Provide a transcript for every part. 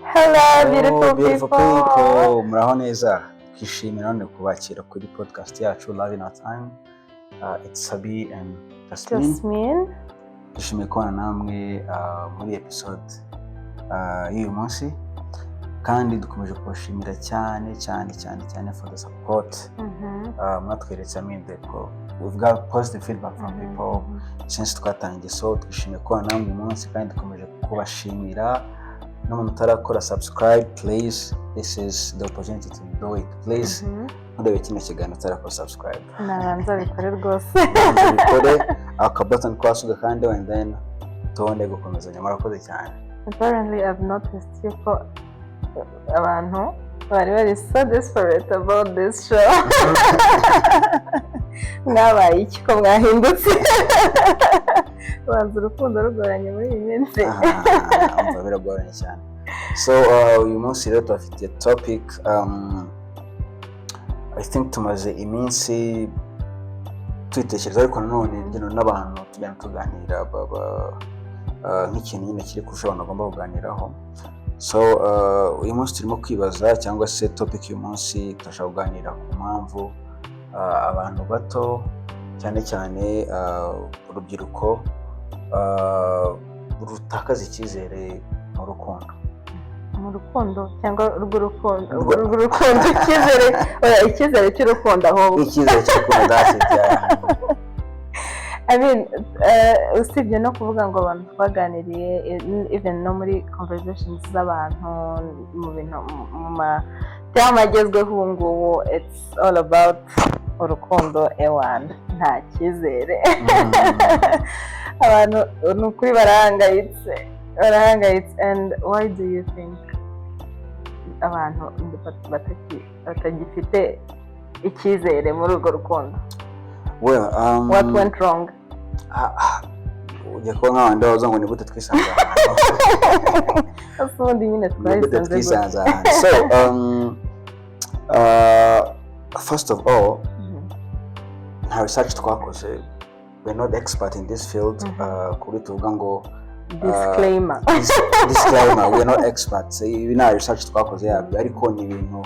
Hello, beautiful, Oh, beautiful people. People. Muraho neza. Twishimira none kubakira kuri podcast yacu Love in Our Time. It's Sabi and Jasmine. Jasmine. Twishimiye kubana namwe muri episode y'uyu munsi, kandi dukomeje kubashimira cyane cyane cyane cyane for the support mwatweretse. I mean, we've got positive feedback from people since twatangiye, so twishimiye kubana namwe uyu munsi kandi dukomeje kubashimira. N'umuntu utarakora subscribe, please, this is the opportunity to do it, please. Nturebe kino kiganiro utarakora subscribe. Nabanza bikore rwose. Banza bikore, aka button kwasuga kandi, and then tubone gukomezanya. Murakoze cyane. Apparently I've noticed yuko abantu bari so desperate about this show. Mwabaye iki ko mwahindutse? Banza urukundo rugoranye muri iyi minsi. Ah, umva, biragoranye cyane. So uyu munsi rero tubafitiye topic I think tumaze iminsi tuyitekereza, ariko nanone n'abantu tugenda tuganira baba nk'ikintu nyine kiri kurusha abantu bagomba kuganiraho. So uyu munsi turimo kwibaza, cyangwa se topic y'uyu munsi, turashaka kuganira ku mpamvu abantu bato, cyane cyane urubyiruko, rutakaza icyizere mu rukundo. Mu rukundo cyangwa rw'urukundo? Rw'urukundo, icyizere, oya, icyizere cy'urukundo ahubwo. Icyizere cy'urukundo, that's it, yeah. I mean, usibye no kuvuga ngo abantu twaganiriye, even no muri conversations z'abantu, mu bintu, mu ma terme agezweho ubu ngubu, it's all about urukundo. Ewana, nta cyizere. Abantu ni ukuri barahangayitse, barahangayitse. And why do you think abantu batagifite icyizere muri urwo rukundo? Well, What went wrong? Ah, ah, ujya kuba nk'abandi baza ngo ni gute twisanze ahantu? Ese ubundi nyine Ni gute twahisanze gute? twisanze ahantu? So first of all, nta research twakoze, we're not expert in this field, ku buryo tuvuga ngo Disclaimer. Disclaimer, we're not experts. Ibi nta research twakoze yabyo, ariko ni ibintu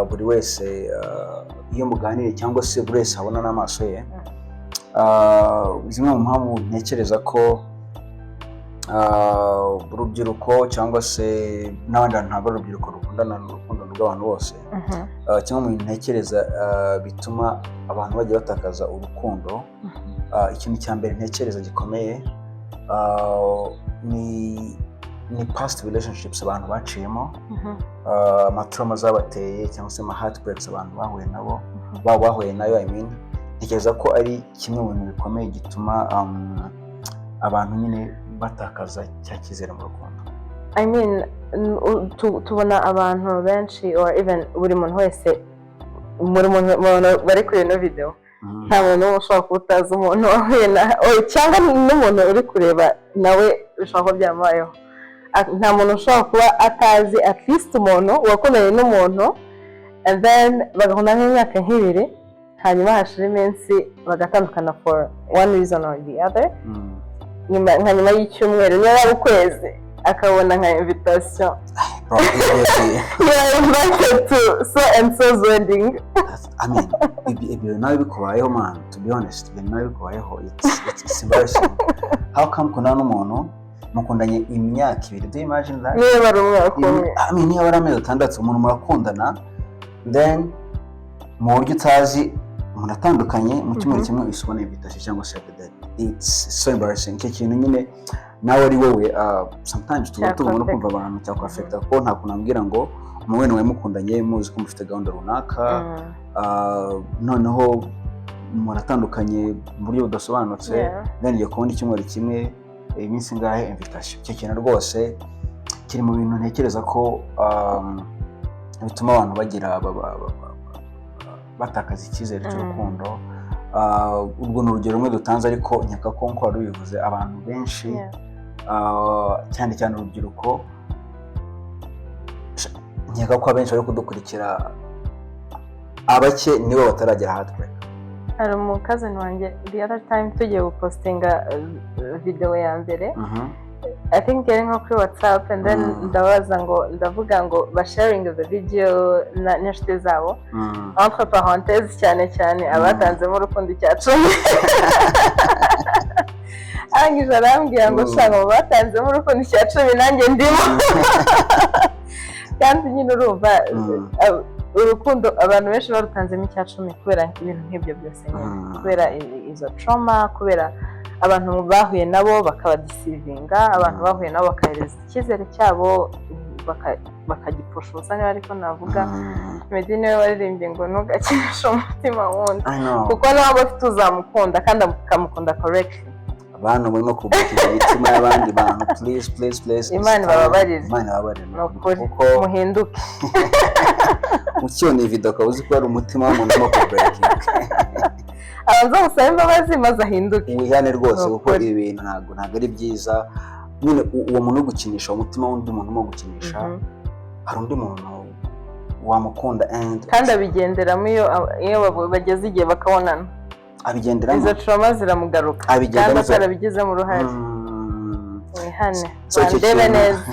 buri wese iyo muganiriye cyangwa se buri wese abona n'amaso ye. Zimwe mu mpamvu ntekereza ko urubyiruko cyangwa se n'abandi bantu, ntabwo ari urubyiruko rukundana, ni urukundo rw'abantu bose. Kimwe mu bintu ntekereza bituma abantu bagiye batakaza urukundo, ikintu cya mbere ntekereza gikomeye ni past relationships abantu baciyemo, amatrauma zabateye cyangwa se ama heartbreaks abantu bahuye nabo, baba bahuye nayo. I mean, ntekereza ko ari kimwe mu bintu bikomeye gituma abantu nyine batakaza cya cyizere mu rukundo. I mean, tubona abantu benshi, or even buri muntu wese, buri muntu mu bantu bari kuri ino video, nta muntu n'umwe ushobora kuba utazi umuntu wahuye na or cyangwa n'umuntu uri kureba nawe bishobora kuba byamubayeho. Nta muntu ushobora kuba atazi at least umuntu wakundanye n'umuntu, and then bagakundana nk'imyaka nk'ibiri, hanyuma hashira iminsi bagatandukana for one reason or the other. Nyuma, nka nyuma y'icyumweru, niyo yaba ukwezi, akabona nka invitation. Bro, "You are invited to so and so's wedding." I mean, ibyo nawe bikubayeho, man, to be honest, ibyo nawe bikubayeho, it's embarrassing. How come ukundana n'umuntu, mukundanye imyaka 2? Do you imagine that? Niba ari umwaka umwe. I mean, niba ari amezi 6, umuntu murakundana, then mu buryo utazi muratandukanye mu cyumweru kimwe, uhise ubona invitation cyangwa se the It's so embarrassing. Icyo kintu nyine nawe ari wowe, sometimes tuba tugomba no kumva abantu, cyakwaffecta, kuko nta kuntu ambwira ngo umuntu wenda mukundanye, muzi ko mufite gahunda runaka, noneho muratandukanye mu buryo budasobanutse, then ugiye kubona icyumweru kimwe, iminsi ingahe, invitation. Icyo kintu rwose kiri mu bintu ntekereza ko bituma abantu bagira batakaza icyizere cy'urukundo. Urwo ni urugero rumwe dutanze, ariko nkeka ko nk'uko wari ubivuze, abantu benshi, cyane cyane urubyiruko, nkeka ko abenshi bari kudukurikira, abake nibo bataragera heartbreak. Hari umukazini wanjye, the other time tugiye gupostinga video ya mbere. I think yari nko kuri WhatsApp, and then ndabaza ngo, ndavuga ngo basharing the video n'inshuti zabo, entre parenthèses, cyane cyane abatanzemo urukundo 10%. Arangije arambwira ngo shaka mu batanzemo urukundo 10% nanjye ndimo. Kandi nyine urumva, urukundo abantu benshi barutanzemo 10% kubera ibintu nk'ibyo byose nyine, kubera izo trauma, kubera abantu bahuye nabo bakabadeceivinga, abantu bahuye nabo bakahereza icyizere cyabo bakagipfusha ubusa, niba ariko navuga. Meddy niwe waririmbye ngo ntugakinishe umutima wundi, I know. kuko nawe aba afite uzamukunda kandi akamukunda correctly. Abantu murimo kubukira imitima y'abandi bantu, please, please, please, Imana it's time. ibababarire. Imana ibababarire. Ni ukuri. Kuko muhinduke. Ukibona iyi video ukaba uzi ko hari umutima w'umuntu urimo kubreakinga, abanza musabe imbabazi maze ahinduke. Wihane rwose, Ni kuko ukuri. ibi bintu ntabwo ari byiza nyine. Uwo muntu uri gukinisha umutima w'undi muntu urimo gukinisha, hari undi muntu wamukunda and Kandi abigenderamo iyo bageze igihe bakabonana, abigenderamo. Izo trauma ziramugaruka kandi Abigenderamo. atarabigizemo uruhare. Wihane. So icyo Bandebe neza,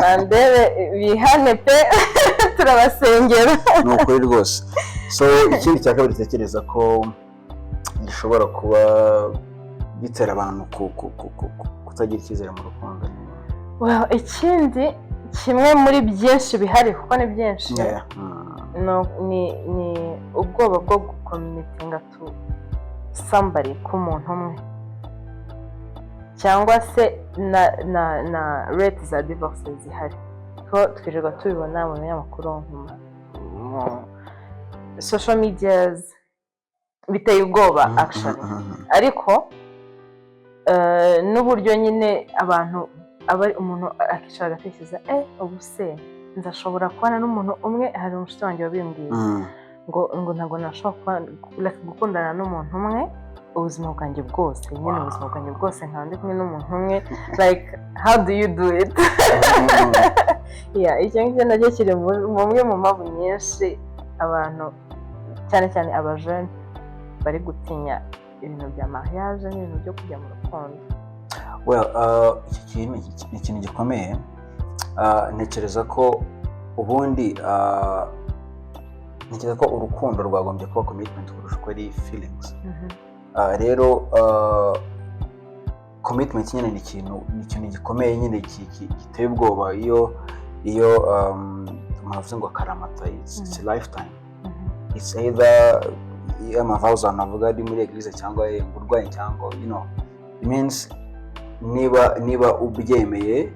bandebe, bihane pe, turabasengera. Ni ukuri rwose. So ikindi cya kabiri tekereza ko gishobora kuba gitera abantu kutagira icyizere mu rukundo Well, ikindi kimwe muri byinshi bihari, kuko ni byinshi, no, ni ubwoba bwo gucommittinga to somebody, ku muntu umwe, cyangwa se na rate za divorce zihari, ko twirirwa tubibona mu binyamakuru, mu social medias, biteye ubwoba actually. Ariko n'uburyo nyine abantu aba umuntu akicara agatekereza: ubu se nzashobora kubana n'umuntu umwe? Hari umushuti wanjye wabimbwiye ngo ntabwo nashobora kuba, like, gukundana n'umuntu umwe ubuzima bwanjye bwose nyine, ubuzima bwanjye bwose nkaba ndi kumwe n'umuntu umwe. Like, how do you do it? Yeah, icyo ngicyo nacyo kiri mu mwe mu mpamvu nyinshi abantu, cyane cyane abajene, bari gutinya ibintu bya mariage n'ibintu byo kujya mu rukundo. Well, iki kintu ni ikintu gikomeye. Ntekereza ko ubundi, ntekereza ko urukundo rwagombye kuba commitment kurusha uko ari feelings. Rero commitment nyine ni ikintu gikomeye nyine, giteye ubwoba. Iyo umuntu avuze ngo akaramata, it's a lifetime. It's either iyo amavows abantu bavuga ari muri église, cyangwa uburwayi, cyangwa it means niba ubyemeye,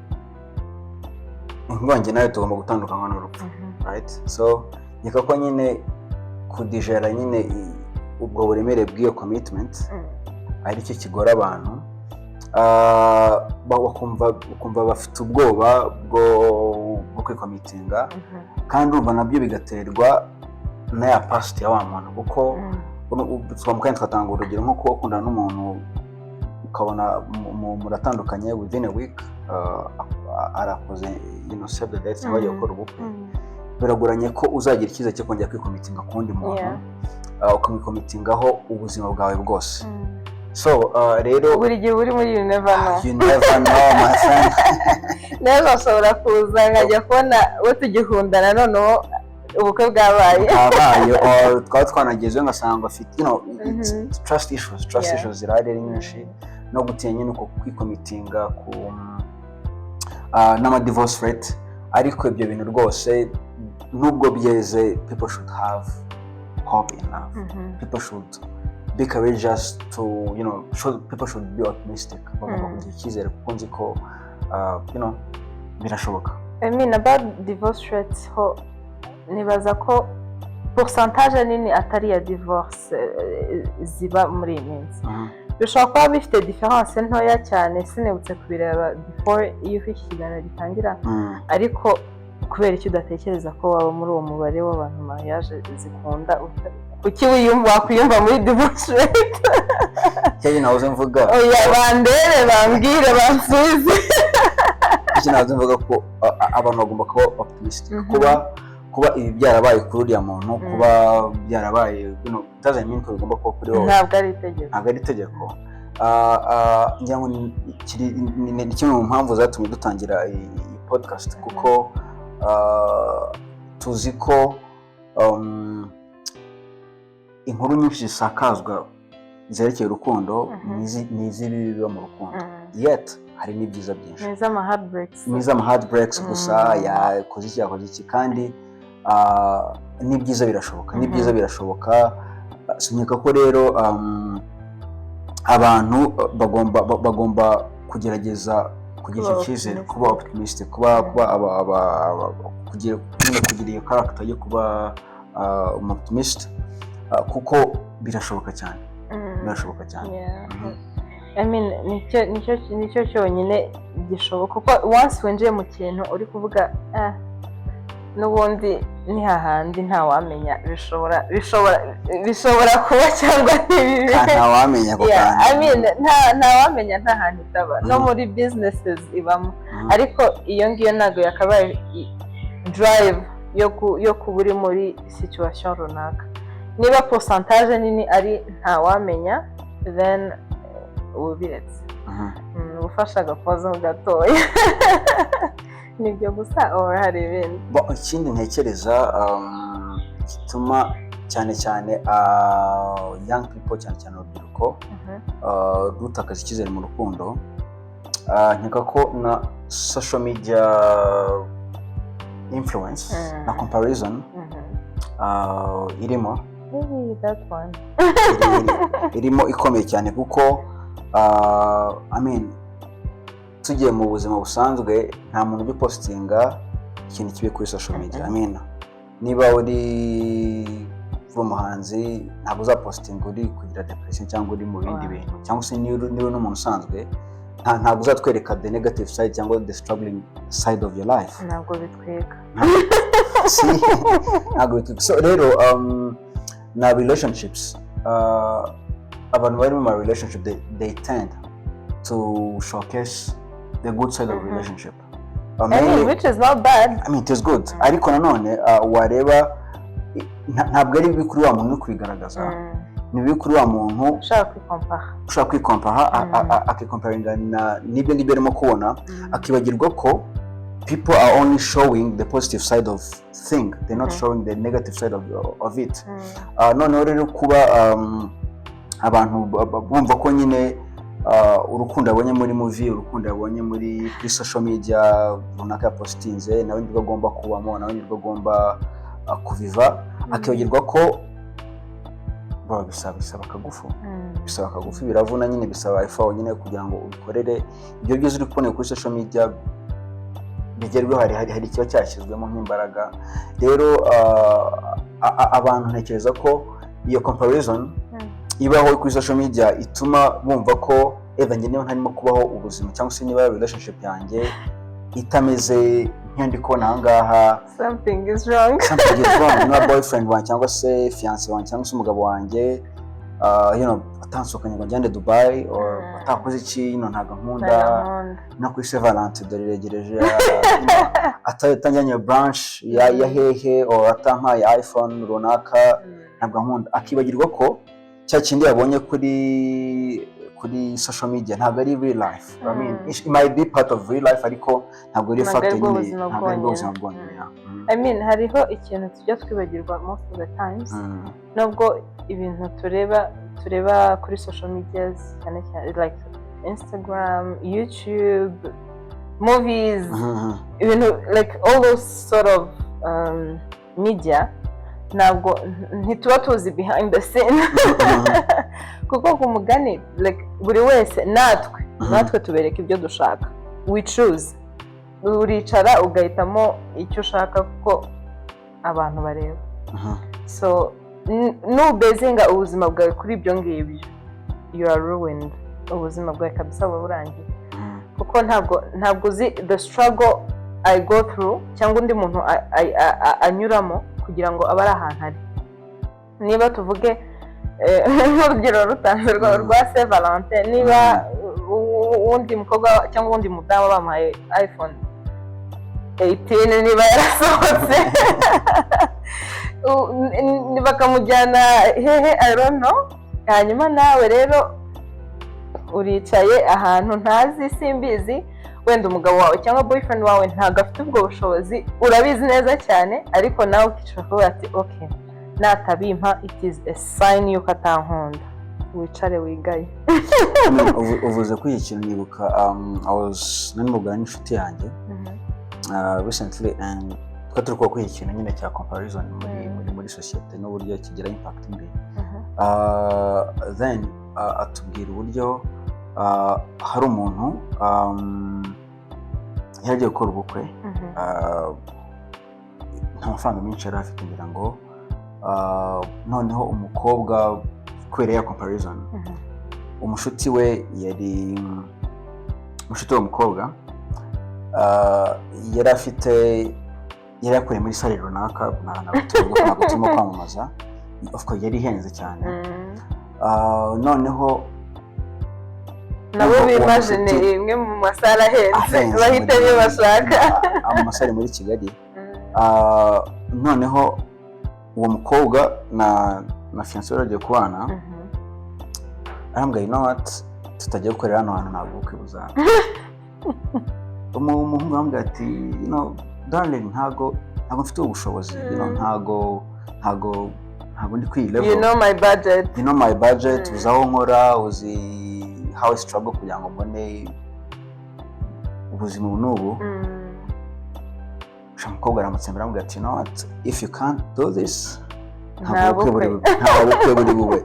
inkongi nawe tugomba gutandukanywa n'urupfu, right? So nkeka ko nyine kudigera nyine ubwo buremere bw'iyo commitment ari cyo kigora abantu. Bakumva bafite ubwoba bwo kwicommittinga. Kandi urumva nabyo bigaterwa na ya past ya wa muntu, kuko kandi twatanga urugero nko kuba ukundana n'umuntu, ukabona muratandukanye within a week, arakoze save the date cyangwa agiye gukora ubukwe. Biragoranye ko uzagira icyizere cyo kongera kwicommittinga ku wundi muntu, ukamwicommittingaho ubuzima bwawe bwose. So rero Buri gihe uri muri you never know. You never know, my friend. Neza, ashobora kuza nkajya kubona uwo tugikundana, noneho ubukwe bwabaye. Bwabaye, or twaba twanagezeyo ngasanga afite trust issues, trust issues zirahari ari nyinshi, no gutinya nyine uko kwicommittinga ku n'ama divorce rate. Ariko ibyo bintu rwose, nubwo byeze, people should have hope in love. People should be courageous to you know should, people should be optimistic. Bagomba kugira icyizere, kuko nzi ko birashoboka. I mean, about divorce rates ho, nibaza ko pourcentage nini atari iya divorce ziba muri iyi minsi. Bishobora kuba bifite différence ntoya cyane, sinibutse kubireba before yuko iki kiganiro gitangira. Ariko kubera icyo udatekereza ko waba muri uwo mubare w'abantu mariage zikunda, kuki wakwiyumva muri divorce rate? Cyangwa nahoze mvuga. Oya, bandere, bambwire, bansubize. Icyo nahoze mvuga ko abantu bagomba kuba optimistic. Kuba ibi byarabaye kuri uriya muntu, kuba byarabaye, doesn't mean ko bigomba kuba kuri wowe. Ntabwo ari itegeko. Ntabwo ari itegeko. Ngira ngo ni kimwe mu mpamvu zatumye dutangira iyi podcast, kuko tuzi ko inkuru nyinshi zisakazwa zerekeye urukundo ni iz'ibibi biba mu rukundo, yet hari n'ibyiza byinshi. Ni iz'ama heartbreaks. Ni iz'ama heartbreaks gusa, yakoze iki, yakoze iki, kandi n'ibyiza birashoboka, n'ibyiza birashoboka. Sinkeka ko rero abantu bagomba kugerageza kugira icyo Kuba cyizere, optimistic. Kuba optimistic, kuba kugira nyine kugira iyo character yo kuba umu optimist, kuko birashoboka cyane, birashoboka cyane. I mean, nicyo cyonyine gishoboka, kuko once winjiye mu kintu uri kuvuga n'ubundi ni hahandi, ntawamenya, bishobora kuba cyangwa ntibibe. Nta ntawamenya ako Yeah, kanya. I mean, ntawamenya, nta hantu itaba, no muri businesses ibamo, ariko iyo ngiyo ntabwo yakabaye drive yo kuba uri muri situation runaka. Niba pourcentage nini ari ntawamenya, then uba ubiretse. Ufashe agapozo gatoya, nibyo gusa, or hari ibindi? Bo, ikindi ntekereza gituma cyane cyane young people, cyane cyane urubyiruko, rutakaza icyizere mu rukundo, nkeka ko na social media influence na comparison irimo. Maybe that one. Irimo ikomeye cyane, kuko I mean, tugiye mu buzima busanzwe, nta muntu ujya upostinga ikintu kibi kuri social media. I mean, niba uri umuhanzi, ntabwo uzapostinga uri kugira depression cyangwa uri mu bindi bintu, cyangwa se niba uri n'umuntu usanzwe, ntabwo uzatwereka the negative side cyangwa the struggling side of your life. Ntabwo bitwika. Si ntabwo bitwika. So rero na relationships, abantu bari mu ma relationship, they tend to showcase the good side of relationship. I mean, which is not bad. I mean, it is good, ariko nanone wareba ntabwo ari bibi kuri wa muntu uri kubigaragaza, ni bibi kuri wa muntu ushaka kwikompara. Ushaka kwikompara, akikomparinga n'ibyo ngibyo arimo kubona, akibagirwa ko people are only showing the positive side of thing, they're not showing the negative side of it. Noneho rero kuba abantu bumva ko nyine urukundo yabonye muri movie, urukundo yabonye kuri social media runaka yapositinze, nawe nirwo agomba kubamo, nawe nirwo agomba kuviva, akibagirwa ko bro, bisaba akagufu, bisaba akagufi, biravuna nyine, bisaba effort nyine kugira ngo ubikorere ibyo byiza uri kubona kuri social media bigerweho. Hari ikiba cyashyizwemo nk'imbaraga. Rero abantu ntekereza ko iyo comparison ibaho kuri social media ituma bumva ko either njye niba ntarimo kubaho ubuzima, cyangwa se niba relationship yanjye itameze nk'iyo ndi kubona aha ngaha, something is wrong. Something is wrong. Niba boyfriend wanjye cyangwa se fiance wanjye cyangwa se umugabo wanjye atansohokanye ngo njyane Dubai or atakoze iki, ntabwo ankunda. Nkunda. No kuri Saint Valentin dore iregereje, atanjyanye brunch ya hehe or atampaye iPhone runaka, ntabwo ankunda. Akibagirwa ko cya kindi yabonye kuri social media ntabwo ari real life. I mean, it might be part of real life, ariko ntabwo ari Ntabwo fact ari bwo nyine, buzima ntabwo ari bwo buzima bwonyine. bwonyine, yeah. I mean, hariho ikintu tujya twibagirwa most of the times, nubwo ibintu tureba kuri social medias, cyane cyane like Instagram, YouTube, movies, ibintu like all those sort of media, ntabwo ntituba tuzi behind the scene, kuko ku mugani like buri wese natwe natwe tubereka ibyo dushaka. We choose, uricara ugahitamo icyo ushaka ko abantu bareba. So nubezinga ubuzima bwawe kuri ibyo ngibyo, you are ruined. Ubuzima bwawe kabisa buba burangiye, kuko ntabwo uzi the struggle I go through cyangwa undi muntu anyuramo kugira ngo abe ari ahantu ari. Niba tuvuge nk'urugero rutanze rwa Saint Valentin, niba uwundi mukobwa cyangwa uwundi mudamu bamuhaye iPhone 18, niba yarasohotse, bakamujyana hehe, I don't know, hanyuma nawe rero Uricaye ahantu ntazi, simbizi, wenda umugabo wawe cyangwa boyfriend wawe ntabwo afite ubwo bushobozi, urabizi neza cyane, ariko nawe ukicara ukavuga ati: "Ok, natabimpa, it is a sign yuko atankunda." Wicare wigaye. I mean, uvuze kuri iki kintu nibuka I was nari mugana n'inshuti yanjye recently and twari turi kuvuga kuri iki kintu nyine cya comparison muri muri sosiyete n'uburyo kigira impact mbi. Then atubwira uburyo hari umuntu yari agiye gukora ubukwe, nta mafaranga menshi yari afite ngira ngo, noneho umukobwa kubera ya comparison, umushuti we, yari umushuti w'uwo mukobwa, yari afite, yari yakoreye muri salle runaka, ntabwo turimo kwamamaza, of course yari ihenze cyane. Noneho Nabo uwo bimagine mushuti imwe mu ma salle ahenze, ahenze bahitemo iyo bashaka. Ama salle muri Kigali. Noneho uwo mukobwa na fiancé we bagiye kubana, arambwira: "You know what, tutagiye gukorera hano hantu, ntabwo ubukwe buzaba." Umuhungu arambwira ati: "Darling, ntago mfite ubu bushobozi, ntago ndi kuri iyi level." You know my budget. You know my budget. Uzi aho nkora, uzi how I struggle kugira ngo mbone ubuzima ubu n'ubu. Sha, umukobwa aramutsembera, aramubwira ati: "You know what, if you can't do this, Nta ntabwo ubukwe buri bukwe. bube, nta bukwe buri bube."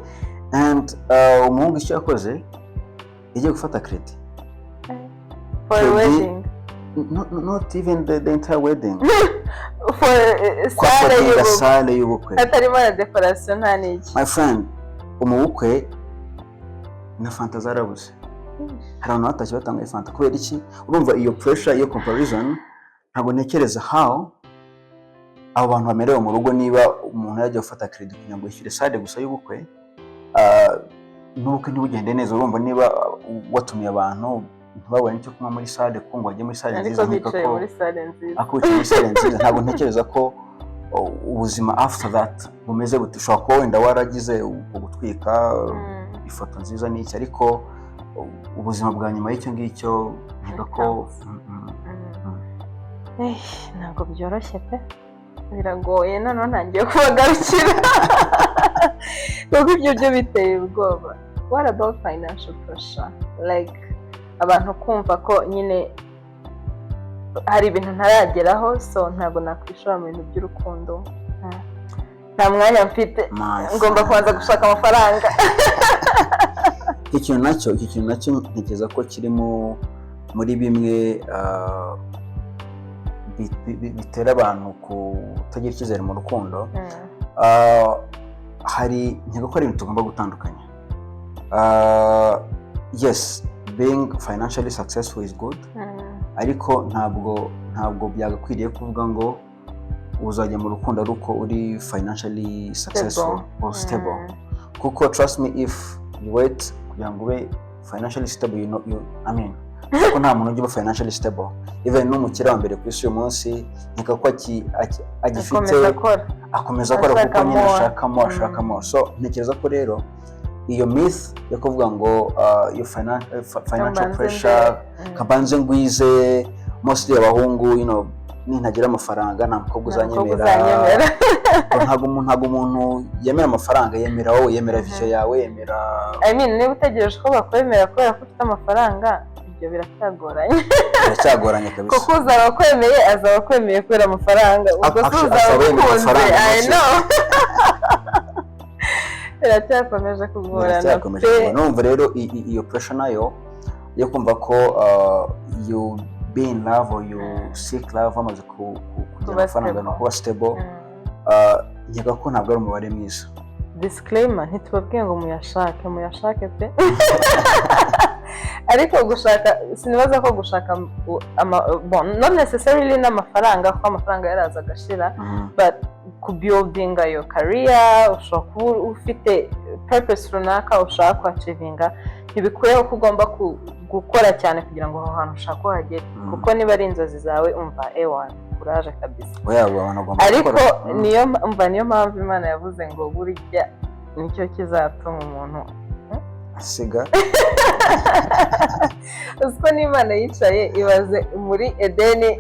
And umuhungu icyo yakoze, yagiye gufata credit. For a wedding? No, no, not even the entire wedding. For salle Kwaffordinga y'ubukwe. Salle y'ubukwe. Hatarimo na decoration, nta n'iki. My friend, mu bukwe na fanta zarabuze. Hari abantu batashye batanga fanta. Kubera iki? Urumva iyo pressure, iyo comparison, ntabwo ntekereza how abo bantu bamerewe mu rugo niba umuntu yajya gufata credit kugira ngo yishyure salle gusa y'ubukwe, n'ubukwe ntibugende neza. Urumva niba watumiye abantu ntibabone icyo kunywa muri salle kuko ngo bajye muri salle Ariko nziza, nkeka bicaye ko muri salle nziza. Ariko wicaye muri salle nziza, ntabwo ntekereza ko ubuzima after that bumeze bute. Ushobora kuba wenda waragize uko gutwika ifoto nziza n'iki, ariko ubuzima bwa nyuma y'icyo ngicyo nkeka ko Eh, ntabwo byoroshye pe, biragoye. Noneho ntangiye kubagarukira kuko ibyo byo biteye ubwoba. What about financial pressure? Like abantu kumva ko nyine hari ibintu ntarageraho, so ntabwo nakwishora mu bintu by'urukundo, nta mwanya mfite, My ngomba kubanza friend. gushaka amafaranga. Iki kintu nacyo ntekereza ko kirimo muri bimwe bitera abantu kutagira icyizere mu rukundo. Hari, nkeka ko ari ibintu tugomba gutandukanya. Yes, being financially successful is good, ariko ntabwo byagakwiriye kuvuga ngo uzajya mu rukundo ari uko uri financially successful or stable, kuko trust me, if you wait kugira ngo ube financially stable, you know, you, I mean, kuko nta muntu ujya uba financially stable. Even n'umukire wa mbere ku isi uyu munsi, nkeka ko agifite Akomeza akora. Akomeza akora kuko Ashaka nyine more. Ashakamo, ashakamo. So ntekereza ko rero iyo myth yo kuvuga ngo iyo financial Mbanze pressure, kabanze ngwize, mostly abahungu, nintagira amafaranga nta mukobwa Nta mukobwa uzanyemera. uzanyemera. Ntabwo umuntu yemera amafaranga, yemera wowe, yemera vision yawe, yemera I mean, niba utegereje ko bakwemera kubera ko ufite amafaranga, ibyo biracyagoranye. Biracyagoranye kabisa. Kuko uzaba akwemeye azaba akwemeye kubera amafaranga, ubwo se Actually, uzaba azaba yemeye ukunze amafaranga, I not know, biracyakomeje kugorana. Biracyakomeje pe. kugorana. Numva rero iyo pressure nayo yo kumva ko you be in love or you seek love wamaze kugira Kuba amafaranga stable. no kuba stable, nkeka ko ntabwo ari umubare mwiza. Disclaimer: ntitubabwiye ngo muyashake, muyashake pe, ariko gushaka, sinibaza ko gushaka bon, not necessarily n'amafaranga, kuko amafaranga yaraza agashira, but kubuildinga your career, ushobora kuba ufite purpose runaka ushaka kuachievinga, ntibikuyeho ko ugomba gukora cyane kugira ngo aho hantu ushaka uhagere, kuko niba ari inzozi zawe, umva, ewa, kuraje kabisa. Oya, abantu bagomba Ariko gukora. Niyo umva, niyo mpamvu Imana yavuze ngo burya nicyo kizatuma umuntu Asiga. Uzi ko n'Imana yicaye, ibaze muri Edeni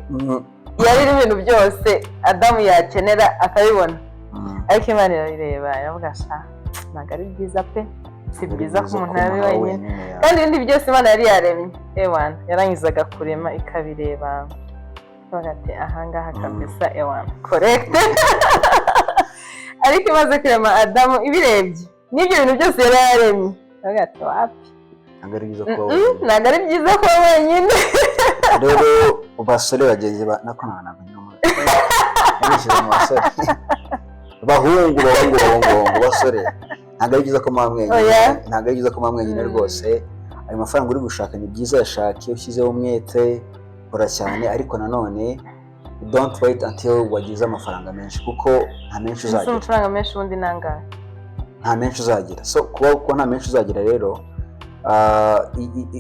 yari irimo ibintu byose Adamu yakenera akabibona, ariko Imana irabireba iravuga: "Sha, ntabwo ari byiza pe, si byiza ko umuntu ari wenyine." Kandi ibindi byose Imana yari yaremye, ewana, yarangizaga kurema ikabireba ikavuga ati: "Ahangaha kabisa, ewana, correct." Ariko imaze kurema Adamu, ibirebye n'ibyo bintu byose yari yaremye, iravuga ati: "Wapi." Ntabwo ari byiza kuba wenyine. Ntabwo ari byiza kuba wenyine. Rero basore bagenzi ba nako ntabwo nabishyize mu basore, bahungu, bahungu, bahungu, bahungu, basore, ntabwo ari byiza ko muba mwenyine. Oya. Ntabwo ari byiza ko muba mwenyine rwose. Ayo mafaranga uri gushaka ni byiza, yashake ushyizeho umwete, kora cyane, ariko nanone don't wait until wagize amafaranga menshi, kuko nta menshi Ese uzagira. Amafaranga menshi ubundi ni angahe? Nta menshi uzagira. So kuba ko nta menshi uzagira rero,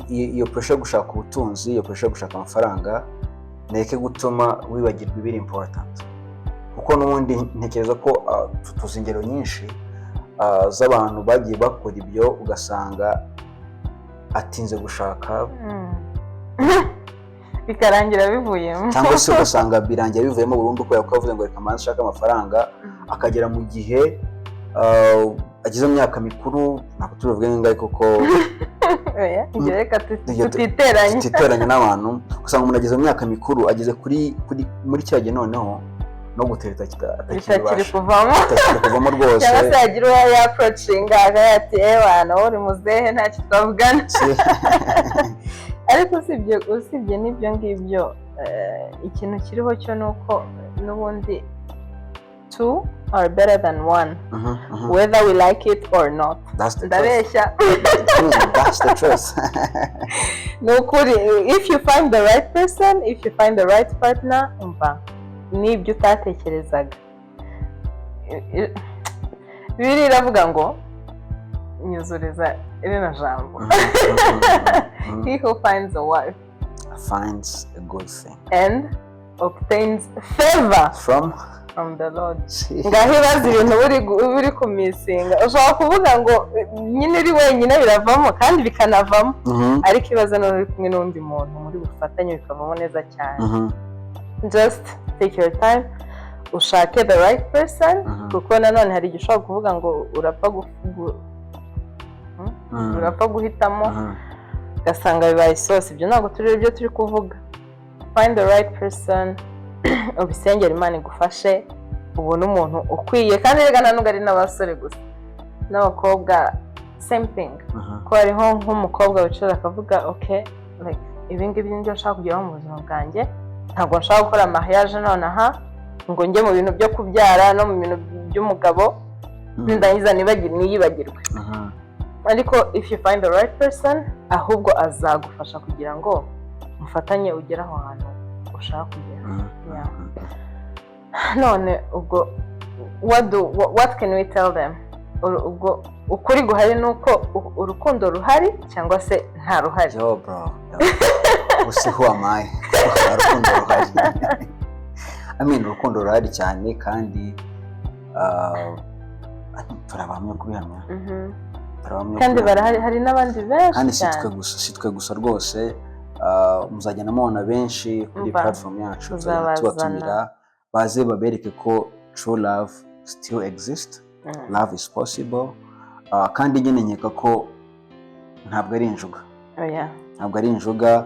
iyo pressure yo gushaka ubutunzi, iyo pressure yo gushaka amafaranga, neke gutuma wibagirwa ibiri important, kuko n'ubundi ntekereza ko tuzi ingero nyinshi z'abantu bagiye bakora ibyo, ugasanga atinze gushaka, Bikarangira bivuyemo. Cyangwa se ugasanga birangiye bivuyemo burundu kubera ko yavuze ngo reka mbanze nshake amafaranga, akagera mu gihe ageze mu myaka mikuru, ntabwo tubivuge nk'ingahe kuko Oya, ibyo reka Ibyo tutiteranye. Tutiteranya n'abantu. Usanga umuntu ageze mu myaka mikuru, ageze kuri muri cya gihe noneho no gutereta Bitakiri atakibasha, kuvamo. Bitakiri kuvamo rwose. Cyangwa se yagira uwo yapproachinga akavuga ati: "Ewana, wowe uri muzehe, ntacyo twavugana." Ariko usibye n'ibyo ngibyo, ikintu kiriho cyo ni uko n'ubundi two are better than one, whether we like it or not. That's the truth. Ndabeshya? That's the truth. Ni ukuri, if you find the right person, if you find the right partner, umva, n'ibyo utatekerezaga. Bibiliya iravuga ngo, nyuzuriza rino jambo: "He who finds a wife finds a good thing and obtains favor from from the Lord." Ngaho ibaze ibintu uri kumissinga. Ushobora kuvuga ngo nyine uri wenyine biravamo, kandi bikanavamo, ariko ibaze n'uri uri kumwe n'undi muntu muri bufatanye, bikavamo neza cyane. Just take your time, ushake the right person, kuko nanone hari igihe ushobora kuvuga ngo urapfa urapfa guhitamo, ugasanga bibaye isosi. Ibyo ntabwo turi ibyo turi kuvuga. Find the right person, ubisengera, Imana igufashe ubone umuntu ukwiye. Kandi reka, nta nubwo ari n'abasore gusa, n'abakobwa same thing, ko hariho nk'umukobwa wicara akavuga: "Ok, like, ibi ngibi nibyo nshaka kugeraho mu buzima bwanjye, ntabwo nshaka gukora mariage nonaha ngo njye mu bintu byo kubyara no mu bintu by'umugabo, nindangiza niyibagirwe." Ariko if you find the right person, ahubwo azagufasha kugira ngo mufatanye ugere aho hantu ushaka kugera. Yeah. None ubwo what can we tell them? Ubwo ukuri guhari ni uko urukundo ruhari cyangwa se nta ruhari? Yo bro, yo. Usi who am I? Urukundo ruhari. I mean, urukundo ruhari cyane, kandi turabahamya kubihamya. Turabahamya Kandi kubihamya. barahari, hari n'abandi benshi Kandi si cyane. twe gusa, si twe gusa rwose. Muzagenda mubona benshi kuri Umva, platform yacu, tuzagenda tuzabazana. tubatumira baze babereke ko true love still exist, love is possible. Kandi nyine nkeka ko ntabwo ari injuga. Oya. Ntabwo ari injuga,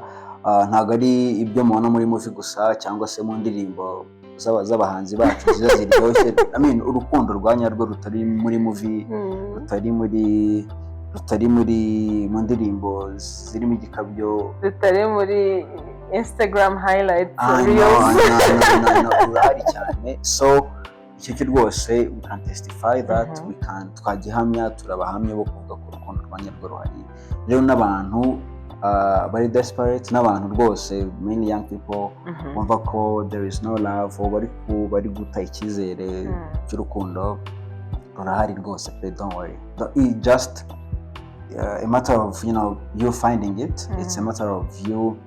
ntabwo ari ibyo mubona muri movie gusa cyangwa se mu ndirimbo z'abahanzi bacu nziza ziryoshye. I mean, urukundo rwa nyarwo rutari muri movie, rutari muri mu ndirimbo zirimo igikabyo, rutari muri Instagram highlights, Ah, no, reels. No, rurahari cyane. So icyo cyo rwose we can testify that. We can, twagihamya, turabahamya bo kuvuga ko urukundo rwa nyarwo ruhari. Rero n'abantu bari desperate, n'abantu rwose, many young people bumva ko there is no love, or bari guta icyizere cy'urukundo, rurahari rwose pe. Don't worry. It just a matter of you finding it. It's a matter of you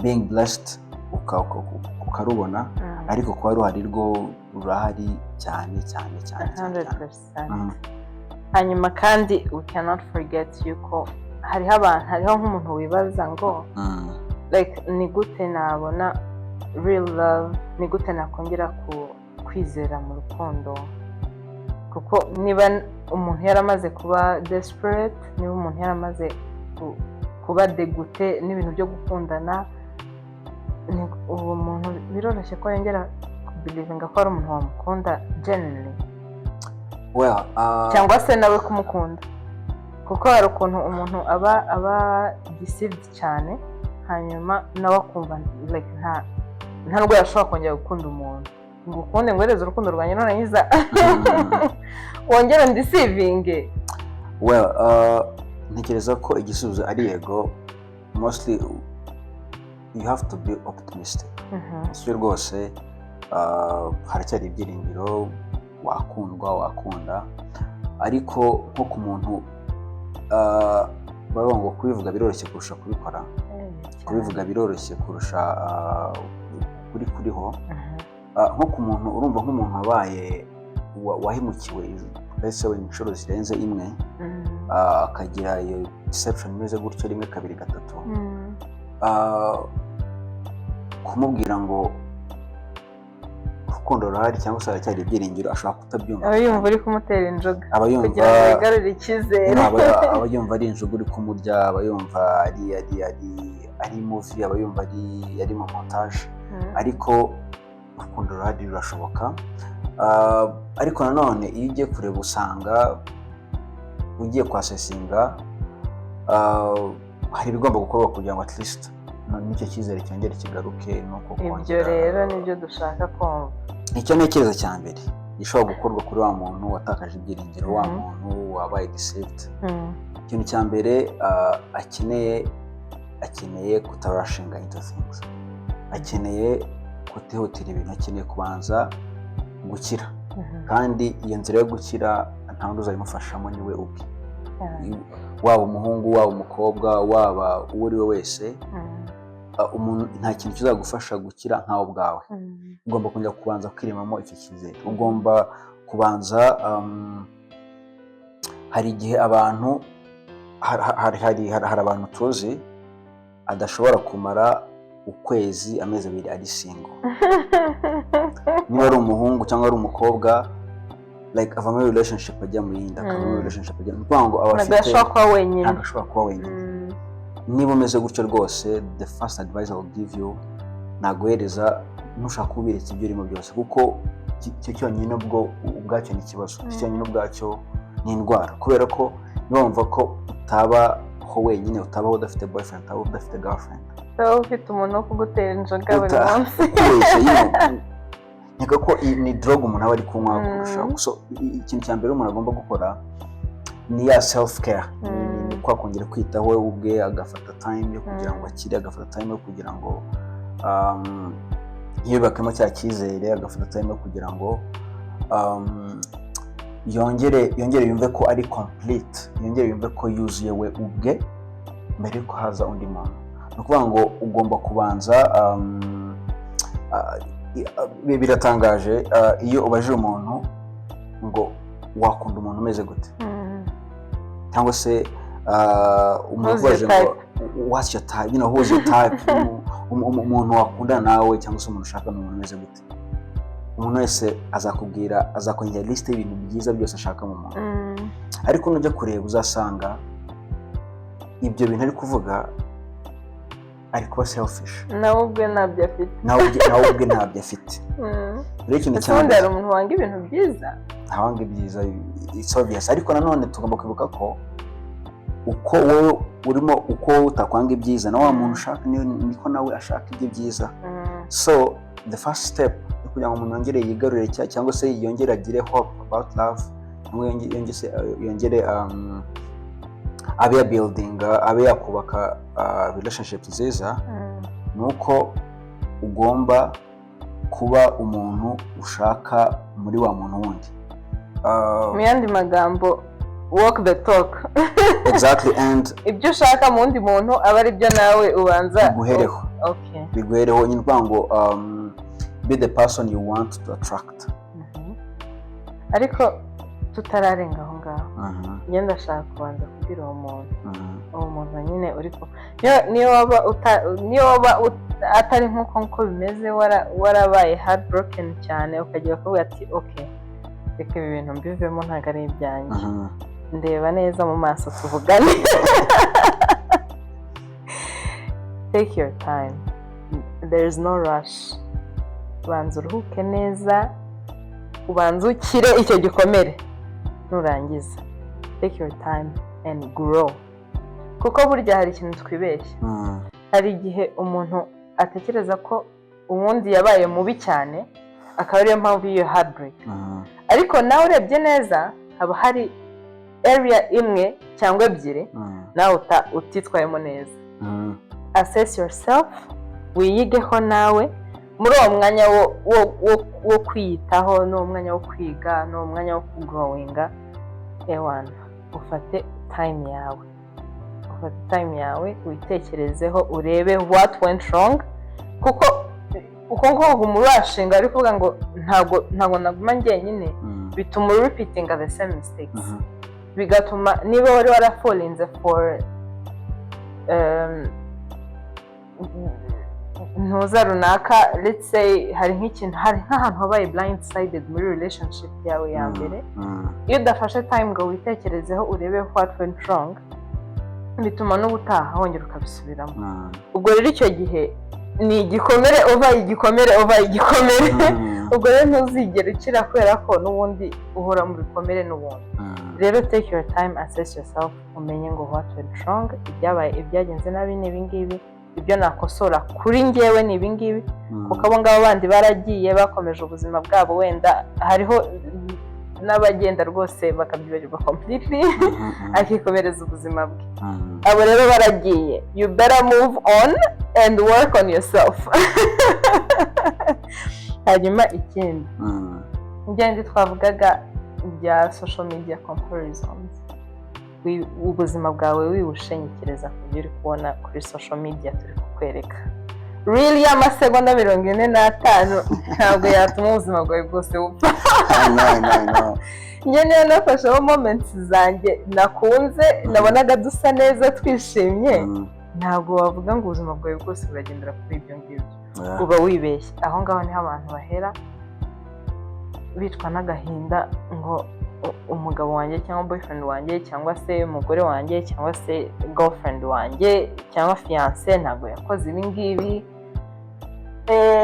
being blessed ukarubona, ariko kuba ruhari rwo rurahari cyane cyane cyane cyane cyane. 100%. Hanyuma kandi we cannot forget yuko hariho abantu, hariho nk'umuntu wibaza ngo like, ni gute nabona real love? Ni gute nakongera ku kwizera mu rukundo? Kuko niba umuntu yaramaze kuba desperate, niba umuntu yaramaze kuba dégoûté n'ibintu byo gukundana, uwo muntu biroroshye ko yongera kubelievinga ko ari umuntu wamukunda genuinely? Well, Cyangwa se nawe kumukunda, kuko hari ukuntu umuntu aba deceived cyane, hanyuma nawe akumva like nta nubwo yashobora kongera gukunda umuntu, ngo ukunde, ngo uhereze urukundo rwanjye, nurangiza wongere undeceivinge. Well, ntekereza ko igisubizo ari yego. Mostly you have to be optimistic. Sibyo rwose, haracyari ibyiringiro, wakundwa, wakunda. Ariko nko ku muntu, bavuga ngo kubivuga biroroshye kurusha kubikora, kubivuga biroroshye kurusha kuri kuriho. Nko ku muntu, urumva, nk'umuntu wabaye wahemukiwe ndetse wenda inshuro zirenze imwe, akagira iyo deception imeze gutyo rimwe, kabiri, gatatu, kumubwira ngo urukundo rurahari cyangwa se haracyari ibyiringiro, ashobora kutabyumva. Aba yumva uri kumutera injuga Aba yumva kugira ngo wigarurire icyizere. Aba yumva ari injuga uri kumurya, aba yumva ari movie, aba yumva ari mu montage. Ariko urukundo rurahari, rurashoboka. Ariko nanone iyo ugiye kureba, usanga ugiye kwassessinga, hari ibigomba gukorwa kugira ngo at least n'icyo cyizere cyongere kigaruke, nuko Ibyo kongera rero nibyo dushaka kumva. Icyo ntekereza cya mbere gishobora gukorwa kuri wa muntu watakaje ibyiringiro, wa muntu wabaye deceived, ikintu cya mbere akeneye kutarushinga into things, akeneye kutihutira ibintu, akeneye kubanza gukira. Kandi iyo nzira yo gukira nta wundi uzabimufashamo, ni we ubwe. Waba umuhungu, waba umukobwa, waba uwo uri we wese, umuntu, nta kintu kizagufasha gukira nkawe ubwawe. Ugomba kongera kubanza kwiremamo icyo cyizere, ugomba kubanza hari igihe abantu hari abantu tuzi adashobora kumara ukwezi, amezi 2 ari single. Niba ari umuhungu cyangwa ari umukobwa, like ava muri relationship ajya mu yindi, akava muri relationship ajya, ni ukuvuga ngo aba Ntabwo afite yashobora kuba wenyine. Ntabwo ashobora kuba wenyine. Niba umeze gutyo rwose, the first advice I will give you, naguhereza, ntushaka kubireka ibyo urimo byose, kuko icyo cyonyine ubwo ubwacyo ni ikibazo, icyo cyonyine ubwacyo ni indwara, kubera ko niba wumva ko utabaho wenyine, utabaho udafite boyfriend, utabaho udafite girlfriend, Utaba ufite umuntu wo kugutera inzoga buri munsi. Ukubeshya, nkeka ko iyi ni drogue umuntu aba ari kunywa kurushaho. So ikintu cya mbere umuntu agomba gukora ni ya self care, ni kwa kongera kwitaho we ubwe, agafata time yo kugira ngo akire, agafata time yo kugira ngo yiyubakemo cya cyizere, agafata time yo kugira ngo yongere yumve ko ari complete, yongere yumve ko yuzuye we ubwe mbere yuko haza undi muntu. Ni ukuvuga ngo ugomba kubanza biratangaje, iyo ubajije umuntu ngo wakunda umuntu umeze gute, cyangwa se umuntu Who's your ukubaje ngo what's your type, who's your type, umuntu wakundana nawe cyangwa se umuntu ushaka ni umuntu umeze gute, umuntu wese azakubwira, azakongera liste y'ibintu byiza byose ashaka mu muntu. Ariko nujya kureba, uzasanga ibyo bintu ari kuvuga ari kuba selfish. Nawe ubwe ntabyo afite. Nawe ubwe ntabyo afite. Rero ikintu Ese cya ubundi mbere hari umuntu wanga ibintu byiza? Ntawanga ibyiza, it's obvious. Ariko nanone tugomba kwibuka ko uko wowe urimo, uko wowe utakwanga ibyiza, na wa muntu ushaka niko nawe ashaka ibyo byiza. So the first step yo kugira ngo umuntu yongere yigarurire cyangwa se yongere agire hope about love, cyangwa yongere abe ya building, abe yakubaka relationship nziza, ni uko ugomba kuba umuntu ushaka muri wa muntu wundi. Mu yandi magambo, walk the talk. Exactly, and Ibyo ushaka mu wundi muntu aba ari byo nawe ubanza biguhereho. Biguhereho nyine, ukuvuga ngo be the person you want to attract. Ariko tutararenga aho ngaho, Njye ndashaka kubanza kubwira uwo muntu, uwo muntu nyine uri ku niyo waba atari nk'uko nk'uko bimeze, warabaye heartbroken cyane, ukagira kuvuga ati: "Ok, reka ibi bintu mbivemo, ntabwo ari ibyanjye." Ndeba neza mu maso tuvugane. Take your time, there is no rush. Banza uruhuke neza, ubanze ukire icyo gikomere, nurangiza take your time and grow, kuko burya hari ikintu twibeshya. Hari igihe umuntu atekereza ko uwundi yabaye mubi cyane, akaba ariyo mpamvu y'iyo heartbreak, ariko nawe urebye neza haba hari area imwe cyangwa ebyiri nawe utitwayemo neza. Assess yourself, wiyigeho nawe muri uwo mwanya wo kwiyitaho, n'uwo mwanya wo kwiga, n'uwo mwanya wo kugrowinga. Ewana, ufate time yawe, ufate time yawe, witekerezeho, urebe what went wrong, kuko uko nguko umurashinga ari kuvuga ngo ntabwo naguma njyenyine, bituma repeatinga the same mistakes, bigatuma niba wari warafallinze for ntuza runaka, let's say hari nk'ikintu, hari nk'ahantu wabaye blindsided muri relationship yawe ya mbere, iyo udafashe time ngo witekerezeho, urebe what went wrong, bituma n'ubutaha wongera ukabisubiramo. Ubwo rero icyo gihe ni igikomere over igikomere over igikomere. Ubwo rero ntuzigere ukira, kubera ko n'ubundi uhora mu bikomere n'ubundi. Rero take your time, assess yourself, umenye ngo what went wrong, ibyabaye, ibyagenze nabi ni ibingibi, ibyo nakosora kuri njyewe ni ibingibi, kuko abo ngabo bandi baragiye, bakomeje ubuzima bwabo. Wenda hariho n'abagenda rwose bakabyibagirwa completely, akikomereza ubuzima bwe. Abo rero baragiye, you better move on and work on yourself. Hanyuma ikindi, ngende twavugaga bya social media comparisons. Ubuzima bwawe wiwushingikiriza ku byo uri kubona kuri social media. Turi kukwereka reel y'amasegonda 45, ntabwo yatuma ubuzima bwawe bwose bupfa. I know, I know, I know. Njye niyo nafasheho moments zanjye nakunze, nabonaga dusa neza, twishimye, ntabwo wavuga ngo ubuzima bwawe bwose buragendera kuri ibyo ngibyo. Uba wibeshye. Aho ngaho niho abantu bahera bicwa n'agahinda ngo umugabo wanjye cyangwa boyfriend wanjye cyangwa se umugore wanjye cyangwa se girlfriend wanjye cyangwa fiance ntabwo yakoze ibi ngibi.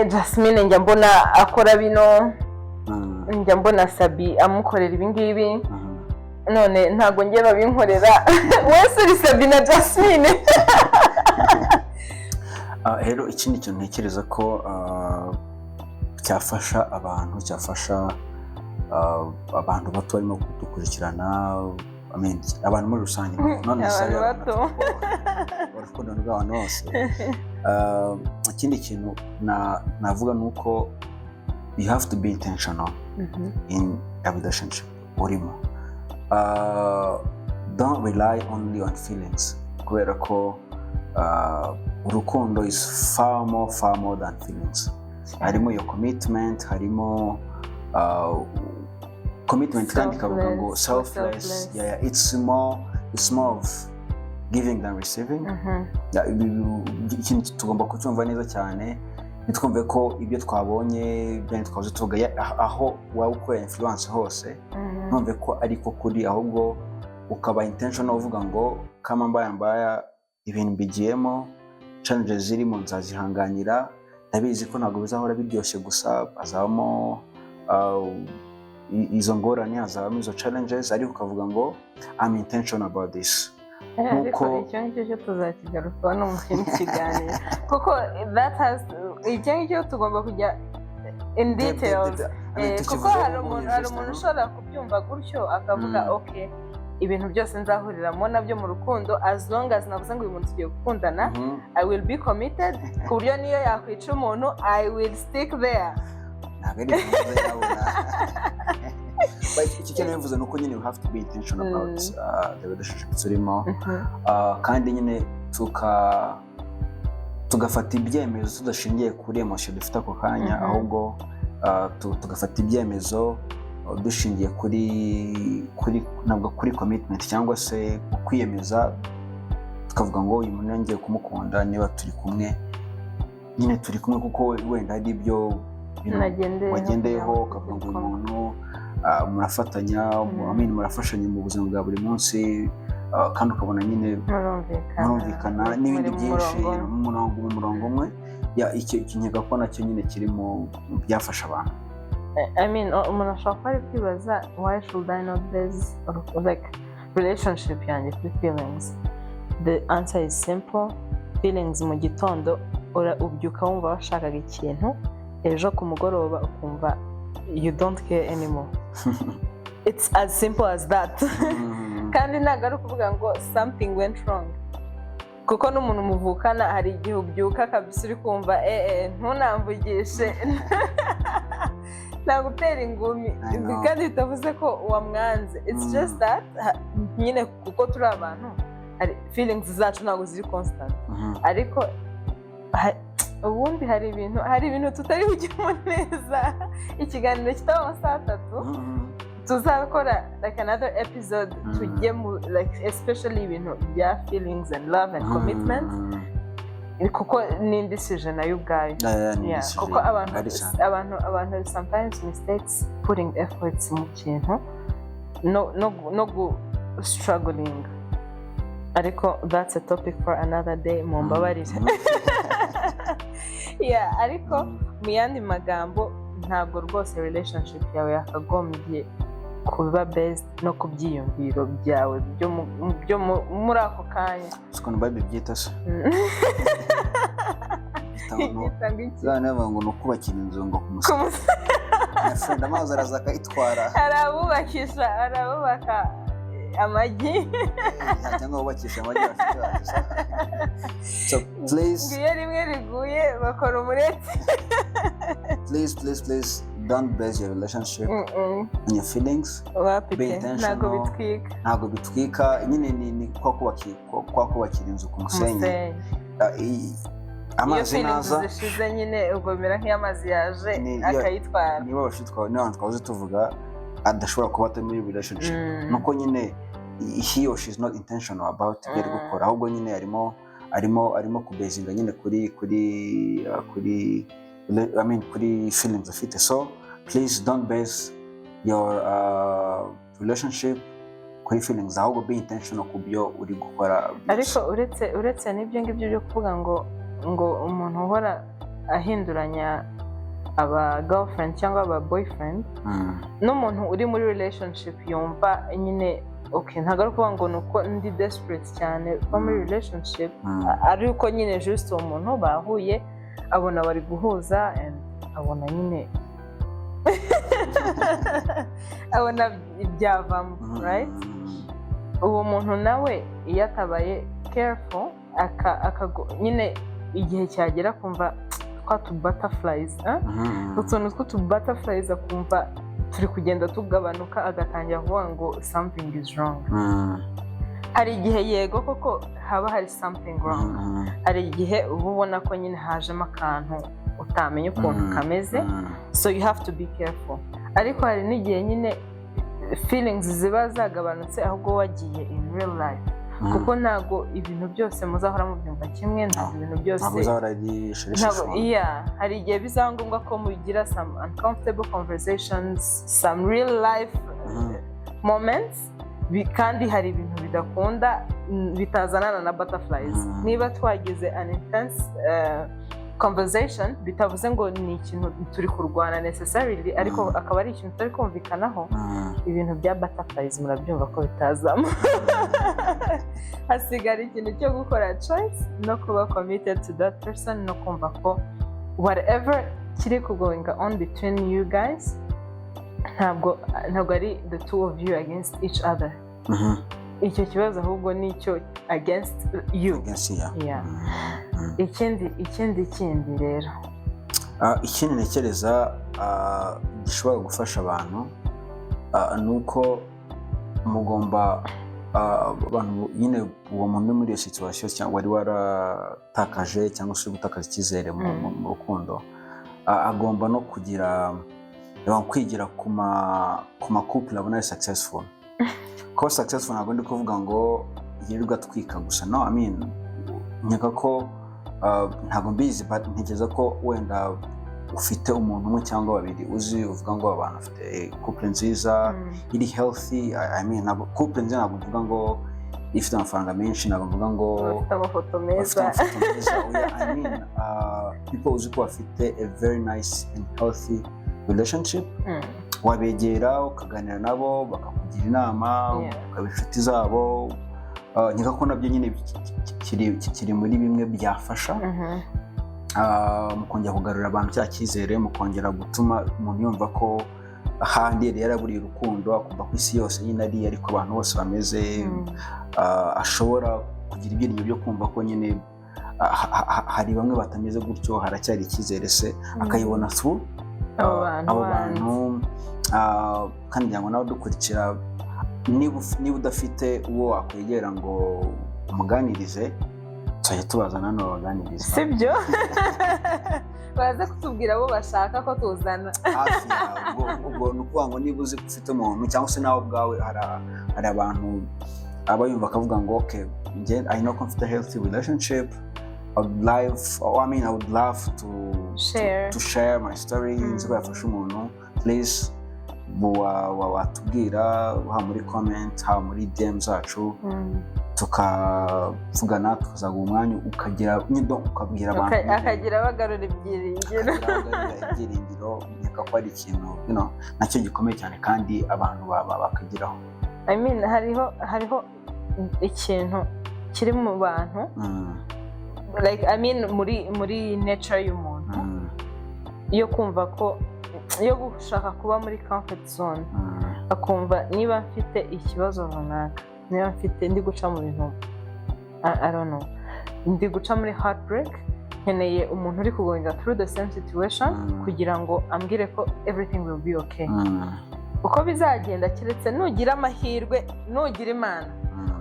Jasmine njya mbona akora bino, njya mbona Sabi amukorera ibi ngibi, none ntabwo njye babinkorera. Wese uri Sabi na Jasmine. Rero ikindi kintu ntekereza ko cyafasha abantu, cyafasha abantu bato barimo kudukurikirana, I mean, abantu muri rusange, not necessarily Abantu bato. Urukundo rw'abantu bose. Ikindi kintu navuga ni uko you have to be intentional in a relationship urimo. Don't rely only on feelings, kubera ko urukundo is far more than feelings. Harimo iyo commitment, harimo commitment kandi ikavuga ngo Selfless, selfless. Selfless. Yeah, it's more of giving than receiving. Yeah, ikintu tugomba kucyumva neza cyane, ntitwumve ko ibyo twabonye bya twahoze tuvuga, aho waba ukorera influence hose, ntumve ko ariko kuri, ahubwo ukaba intentional, uvuga ngo kama mbaya mbaya ibintu mbigiyemo, challenges zirimo nzazihanganira, ndabizi ko ntabwo bizahora biryoshye gusa, hazabamo izo ngorane, hazabamo izo challenges, ariko ukavuga ngo I'm intentional about this. Ariko Nkuko icyo ngicyo cyo tuzakigarukaho no mu kindi kiganiro, kuko that has, icyo ngicyo tugomba kujya in details. Kuko hari umuntu ushobora kubyumva gutyo akavuga: "Ok, ibintu byose nzahuriramo nabyo mu rukundo, as long as navuze ngo uyu muntu tugiye gukundana, I will be committed, ku buryo niyo yakwica umuntu I will stick there." Ntabwo ari ibintu yabona. But icyo kintu bivuze ni uko nyine you have to be intentional about the relationship turimo, kandi nyine tugafata ibyemezo tudashingiye kuri emotion dufite ako kanya, ahubwo tugafata ibyemezo. Dushingiye kuri ntabwo kuri commitment cyangwa se kwiyemeza, tukavuga ngo uyu muntu ngiye kumukunda, niba turi kumwe nyine turi kumwe, kuko wenda hari ibyo Nagendeyeho. wagendeyeho, Kugira ngo ukavuga ngo uyu turi kumwe. muntu murafatanya, I mean, murafashanya mu buzima bwa buri munsi, kandi ukabona nyine Murumvikana. murumvikana n'ibindi Muri mu byinshi, murongo. mu murongo umwe. Yeah, icyo nkeka ko nacyo nyine kiri mu byafasha abantu. I mean, umuntu ashobora kuba ari kwibaza, why should I not base like relationship yanjye kuri feelings? The answer is simple: feelings mu gitondo ubyuka wumva washakaga ikintu, ejo ku mugoroba ukumva you don't care anymore. It's as simple as that. Kandi ntabwo ari ukuvuga ngo something went wrong, kuko n'umuntu muvukana hari igihe ubyuka kabisa uri kumva ntunamvugishe, nagutera ingumi. I know. Kandi bitavuze ko wamwanze, it's just that nyine kuko turi abantu, hari feelings zacu ntabwo ziri constant. Ariko ubundi hari ibintu tutari bujyemo neza, ikiganiro kitaba amasaha 3. Tuzakora like another episode, tujye mu like especially ibintu bya feelings and love and commitment, kuko ni decision nayo ubwayo. Yeah, ni Yeah, decision kuko abantu ngari cyane. abantu sometimes mistakes putting efforts mu kintu no gu struggling, ariko that's a topic for another day, mumbabarire. Yeah, ariko mu yandi magambo, ntabwo rwose relationship yawe yakagombye kuba based no ku byiyumviro byawe byo muri ako kanya. Uzi ukuntu Bible ibyita se? Byita ngo Byita ngo iki? Zana bavuga ngo ni ukubakira inzu ngo ku Ku musenyi. musenyi. My friend, amazi araza akayitwara. Hari abubakisha, hari abubaka amagi. Cyangwa bubakisha amagi bafite bacu. So please, ngo iyo rimwe riguye bakora umureti. Please, please, please don't base your relationship on your feelings. Wapi Be pe, intentional. ntabwo bitwika. Ntabwo bitwika nyine, ni kwa kubakira inzu ku musenyi. Umusenyi. Iyo Amazi amazi feelings naza zishize nyine, ubwo bimera nk'iyo amazi yaje akayitwara. Niba abashuti twawe, niba abantu twahoze tuvuga adashobora kuba atari muri relationship, nuko nyine he or she is not intentional about ibyo ari gukora, ahubwo nyine arimo kubezinga nyine kuri I mean kuri feelings afite. So please don't base your relationship kuri feelings, ahubwo be intentional ku byo uri gukora byose. Ariko uretse n'ibyo ngibyo byo kuvuga ngo umuntu uhora ahinduranya aba girlfriend cyangwa aba boyfriend, n'umuntu uri muri relationship yumva nyine okay, ntabwo ari ukuvuga ngo ni uko ndi desperate cyane kuba muri relationship, ari uko nyine just uwo muntu bahuye abona bari guhuza and abona nyine abona byavamo, right? Uwo muntu nawe iyo atabaye careful, nyine igihe cyagera akumva twa tu butterflies, eh? Utuntu tw'utu butterflies akumva turi kugenda tugabanuka, agatangira kuvuga ngo something is wrong. Hari igihe yego koko haba hari something wrong. Hari igihe uba ubona ko nyine hajemo akantu utamenya ukuntu kameze, so you have to be careful. Ariko hari n'igihe nyine feelings ziba zagabanutse, ahubwo wagiye in real life, kuko ntabwo ibintu byose muzahora mubyumva kimwe, ntabwo ibintu byose Ntabwo uzahora ari ntabwo chéri. Yeah, hari igihe bizaba ngombwa ko mugira some uncomfortable conversations, some real life moments, kandi hari ibintu bidakunda, bitazanana na butterflies. Niba twagize an intense conversation, bitavuze ngo ni ikintu turi kurwana necessarily, ariko akaba ari ikintu tutari kumvikanaho, ibintu bya butterflies murabyumva ko bitazamo. Hasigara ikintu cyo gukora choice no kuba committed to that person, no kumva ko whatever kiri kugoinga on between you guys, ntabwo ari the two of you against each other. Icyo kibazo ahubwo ni icyo against you. Against, yeah. Yeah. Ikindi rero, Ikindi ntekereza gishobora gufasha abantu ni uko mugomba abantu nyine uwo muntu uri muri iyo situation cyangwa wari waratakaje cyangwa se uri gutakaza icyizere mu rukundo, agomba no kugira Reba, kwigira ku ma couple abona ari successful. Kuba successful ntabwo ndi kuvuga ngo yirirwa atwika gusa. No, I mean, nkeka ko ntabwo mbizi, but ntekereza ko wenda ufite umuntu umwe cyangwa babiri uzi, uvuga ngo abantu bafite couple nziza iri healthy. I mean, ntabwo couple nziza, ntabwo mvuga ngo ifite amafaranga menshi, ntabwo mvuga ngo bafite amafoto bafite meza. Amafoto meza, oya. I mean, people uzi ko bafite a very nice and healthy relationship, wabegera ukaganira nabo, bakakugira inama, ukaba inshuti zabo. Nkeka ko nabyo nyine kiri muri bimwe byafasha mu kongera kugarura abantu cya cyizere, mu kongera gutuma umuntu yumva ko ahandi yari yaraburiye urukundo, akumva ko isi yose nyine ari ariko abantu bose bameze, ashobora kugira ibyiringiro byo kumva ko nyine hari bamwe batameze gutyo, haracyari icyizere se, akayibona through abo bantu abo bandi. bantu. Kandi ngira ngo nawe udukurikira, niba udafite uwo wakwegera ngo umuganirize, tuzajya tubazana hano babaganiriza. Sibyo, baze kutubwira abo bashaka ko tuzana. Hafi yawe. Ubwo ni ukuvuga ngo niba uzi ko ufite umuntu, cyangwa se nawe ubwawe, hari abantu aba yumva akavuga ngo: "Okay, njye I know ko mfite healthy relationship, I would live, or I mean, I would love to Share. to share my story, nzi ko yafasha umuntu." Please, watubwira haba muri comment, haba muri DM zacu, tukavugana, tukazaguha umwanya ukagira nyine ukabwira abantu. Akagira bagarura ibyiringiro. Akagira ibyiringiro. Nkeka ko ari ikintu nacyo gikomeye cyane kandi abantu bakageraho. I mean, hariho ikintu kiri mu bantu, like, I mean, muri nature y'umuntu yo kumva ko, yo gushaka kuba muri comfort zone, akumva niba mfite ikibazo runaka, niba mfite, ndi guca mu bintu, I don't know, ndi guca muri heartbreak, nkeneye umuntu uri kugoinga through the same situation kugira ngo ambwire ko everything will be okay, uko bizagenda. Keretse nugira amahirwe, nugira Imana,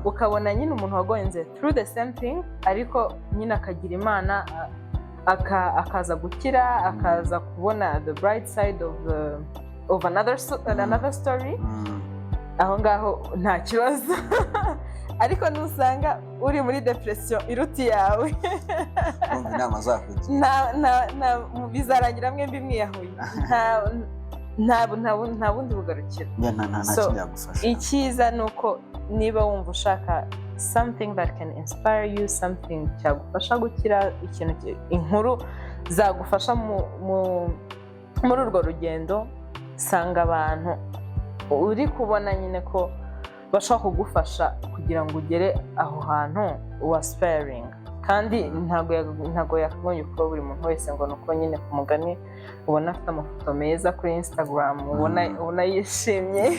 ukabona nyine umuntu wagoinze through the same thing, ariko nyine akagira Imana, akaza gukira, akaza kubona the bright side of another story, aho ngaho nta kibazo. Ariko nusanga uri muri depression iruta iyawe, Urumva inama zakugira. Nta bizarangira mwembi mwiyahuye. Nta bundi bugarukiro. Njye nta So, kindi yagufasha. Icyiza ni uko niba wumva ushaka something that can inspire you, something cyagufasha gukira, ikintu inkuru zagufasha muri urwo rugendo, sanga abantu uri kubona nyine ko bashobora kugufasha kugira ngo ugere aho hantu wa aspiring. Kandi ntabwo yakagombye kuba buri muntu wese ngo ni uko nyine ku mugani ubona afite amafoto meza kuri Instagram, ubona ubona yishimye.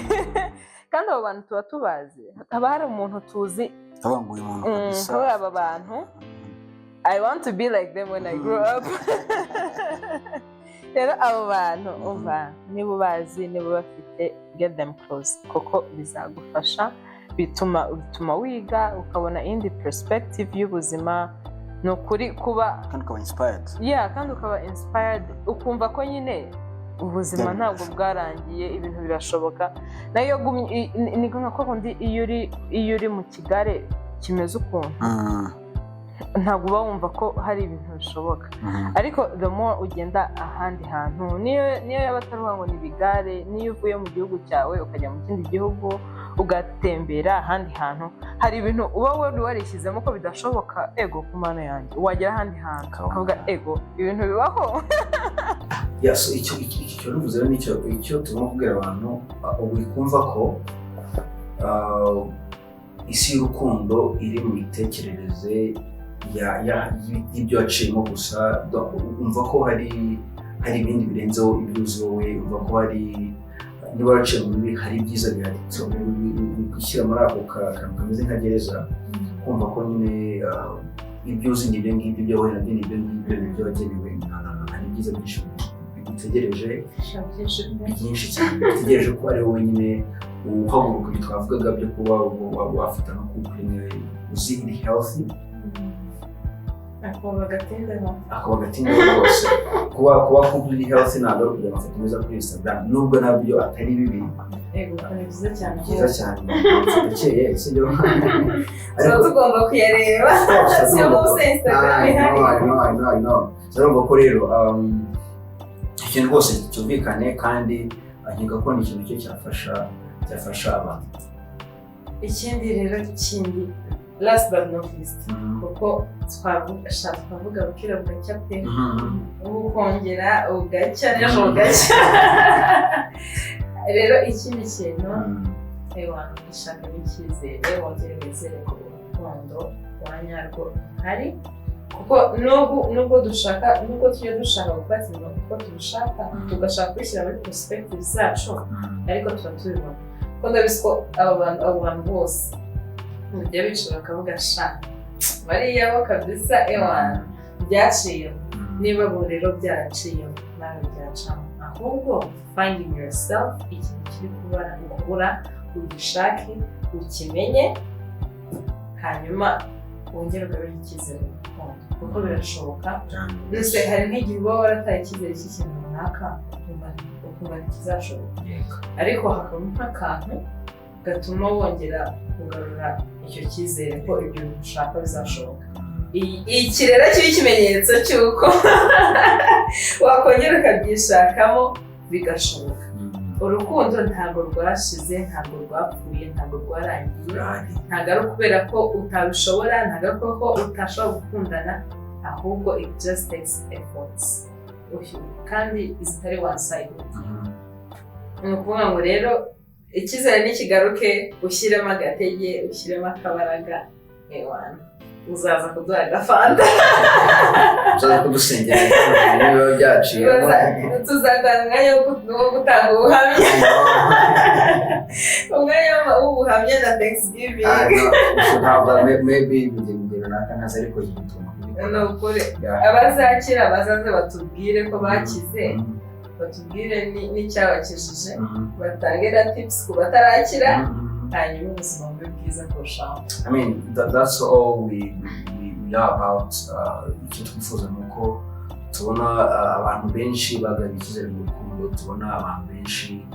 Kandi abo bantu tuba tubazi, haba hari umuntu tuzi. Ndavuga ngo uyu muntu kabisa. Nkawe aba bantu, I want to be like them when I grow up. Rero abo bantu, umva, niba ubazi, niba bafite, get them close, kuko bizagufasha, bituma wiga, ukabona indi perspective y'ubuzima. Ni ukuri kuba kandi ukaba inspired. Yeah, kandi ukaba inspired, ukumva ko nyine ubuzima ntabwo bwarangiye, ibintu birashoboka. Nayo gumye ni nka kwa kundi iyo uri mu kigare kimeze ukuntu, ntabwo uba wumva ko hari ibintu bishoboka. Ariko the more ugenda ahandi hantu, niyo yaba atari ngo ni ibigare, niyo uvuye mu gihugu cyawe ukajya mu kindi gihugu, ugatembera ahandi hantu, hari ibintu uba wari warishyizemo ko bidashoboka, ego ku Mana yanjye, wagera ahandi hantu Ukabona. ukavuga: "Ego, ibintu bibaho." Yeah, so icyo nuvuze rero nicyo icyo tugomba kubwira abantu. Wikumva ko isi y'urukundo iri mu mitekerereze y'ibyo waciyemo gusa. Umva ko hari ibindi birenzeho ibyo uzi wowe. Umva ko hari, niba waraciye mu bibi, hari ibyiza bihari. So gushyira muri ako kantu kameze nka gereza, kumva ko nyine ibyo uzi ni ibyo ngibyo, ibyo wahuye nabyo ni ibyo ngibyo, ni ibyo wagenewe. No, hari ibyiza byinshi bigutegereje, byinshi cyane bigutegereje, ko ari wowe nyine uhaguruka. Ibyo twavugaga byo kuba wafata nka couple imwe uzi iri healthy. Ako bagatindaho. Ako bagatindaho rwose. Kuba completely healthy ntabwo ari ukugira amafoto meza kuri Instagram, nubwo nabyo atari bibi. Yego, ni byiza cyane. Byiza cyane, amafoto akeye, sibyo? Tuba tugomba kuyareba, siyo mpamvu Instagram I ihari. know, I know, I know, I know. So urumva ko rero ikintu rwose cyumvikane, kandi nkeka ko ni ikintu cyo cyafasha abantu. Ikindi rero kindi, last but not least, kuko twavuga sha, twavuga bukira bugacya pe, ubu kongera bugacya, n'ejo bugacya. Rero ikindi kintu, ewa, ishakamo icyizere, wongere wizere ko urukundo rwa nyarwo ruhari, kuko nubwo dushaka, nubwo tujya dushaka gufata ibintu uko tubishaka, tugashaka kubishyira muri perspective zacu, ariko tuba tubibona ko, ndabizi ko abo bantu bose bajya bicara bakavuga: "Sha, bariya bo kabisa, ewa, byaciyemo." Niba ubu rero byaraciyemo, nawe byacamo. Ahubwo finding yourself, ikintu kiri kubara kubura ugishake, ukimenye, hanyuma wongere ugarure icyizere mu rukundo, kuko birashoboka. Mbese hari nk'igihe uba warataye icyizere cy'ikintu runaka, ukumva ntikizashoboka, ariko hakaba nk'akantu gatuma wongera kugarura icyo cyizere ko ibyo bintu ushaka bizashoboka. Iki rero kiba ikimenyetso cy'uko wakongera ukabyishakamo bigashoboka. Urukundo ntabwo rwashize, ntabwo rwapfuye, ntabwo rwarangiye. Ntabwo ari ukubera ko utabishobora, ntabwo ari ukubera ko utashobora gukundana, ahubwo it just takes efforts kandi zitari one sided. Ni ukuvuga ngo rero icyizere nikigaruke, ushyiremo agatege, ushyiremo akabaraga, ewana, uzaza kuduha agafanta. Uzaza kudusengera niba byaciyemo. Tuzatanga umwanya wo gutanga ubuhamya, umwanya w'ubuhamya na thanksgiving. Maybe mu gihe runaka nkaza, ariko tugomba kubikora. Ni ukuri. Yeah. Abazakira bazaze batubwire ko bakize, batubwire n'icyabakijije, batange na tips ku batarakira, hanyuma ubuzima bube bwiza kurushaho. I mean, that's all we are about. Icyo twifuza ni uko tubona abantu benshi bagana icyizere mu rukundo, tubona abantu benshi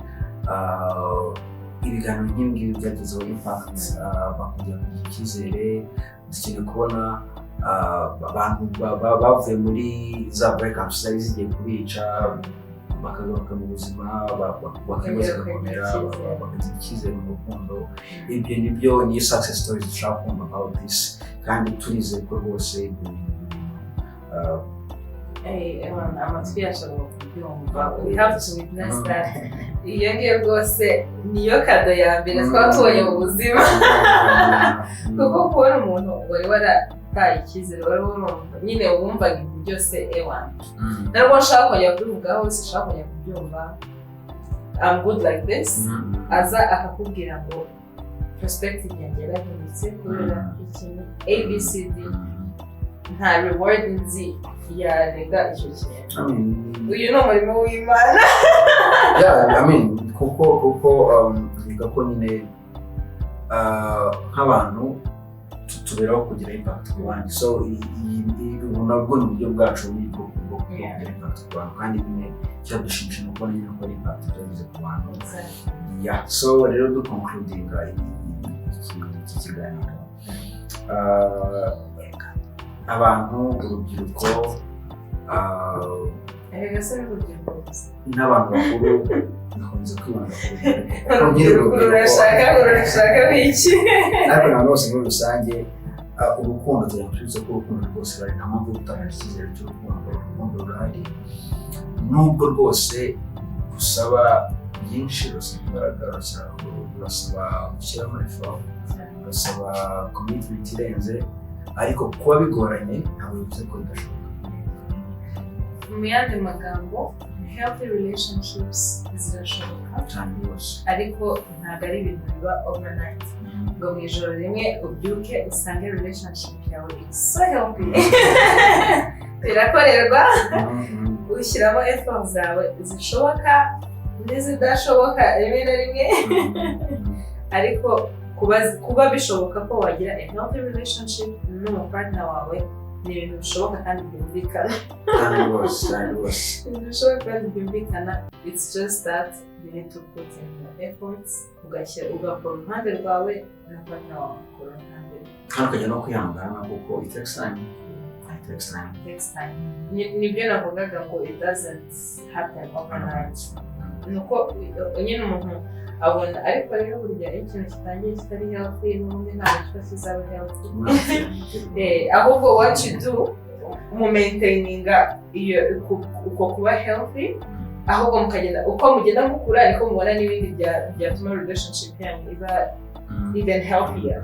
ibiganiro nk'ibi ngibi byagezeho impact, bakongera kugira icyizere. Dukeneye kubona abantu bavuye muri za breakups zari zigiye kubica, bakagaruka mu buzima, bakibaza, bagakomera, bakagira icyizere mu rukundo. Ibyo nibyo, niyo success stories dushaka kumva about this, kandi turizeye ko rwose ibyo bintu Amatwi yacu agomba kubyumva. We have to witness that. Iyo ngiyo rwose niyo kado ya mbere twaba tubonye mu buzima, kuko kubona umuntu wari warataye icyizere, wari urumva nyine wumvaga ibintu byose, ewana, ntabwo nshaka kongera kubivugaho, sinshaka kongera kubyumva, I'm good like this, aza akakubwira ngo perspective yanjye yarahindutse kubera ikintu ABCD, nta reward nzi yarenga icyo kintu. I mean, Uyu ni umurimo w'Imana. Yeah, I mean, kuko biga ko nyine nk'abantu tuberaho kugira impact ku bandi. So ubu nabwo ni uburyo bwacu bubi bwo kugira impact ku bantu, kandi nyine icyadushimisha ni ukubona nyine ko ari impact byagize ku bantu. Yeah, so rero duconcludinga iki kiganiro, abantu, urubyiruko, Erega se n'urubyiruko gusa? N'abantu bakuru. Nakunze kwibanda ku rubyiruko. Urubyiruko rurashaka iki? Ariko abantu bose muri rusange, urukundo, tugira tubitse ko urukundo rwose rurahari. Nta mpamvu yo gutakaza icyizere cy'urukundo. Urukundo rurahari, nubwo rwose rusaba byinshi, rusaba imbaraga, rurasaba gushyiramo effort, rurasaba commitment irenze, ariko kuba bigoranye ntabwo bivuze ko bidashoboka. Mu yandi magambo, healthy relationships zirashoboka. Cyane rwose. Ariko ntabwo ari ibintu biba overnight, ngo mu ijoro rimwe ubyuke usange relationship yawe is so healthy. Birakorerwa, ushyiramo effort zawe zishoboka n'izidashoboka rimwe na rimwe, ariko kuba bishoboka ko wagira a healthy relationship n'umupartner wawe. Ni ibintu bishoboka kandi byumvikana. Cyane rwose, cyane rwose. Ibintu bishoboka kandi byumvikana. It's just that you need to put in your efforts, ugashyira, ugakora uruhande rwawe, na partner wawe agakora uruhande rwe. Kandi ukajya no kwihangana, kuko it takes time, it takes time. It takes time. Nibyo navugaga ngo it doesn't happen overnight. Nuko nyine umuntu abona, ariko rero burya iyo ikintu kitangiye kitari healthy, n'ubundi ntabwo kiba kizaba healthy. Ahubwo what you do, mu maintaininga iyo uko kuba healthy, ahubwo mukagenda, uko mugenda mukura niko mubona n'ibindi byatuma relationship yanyu iba even healthier.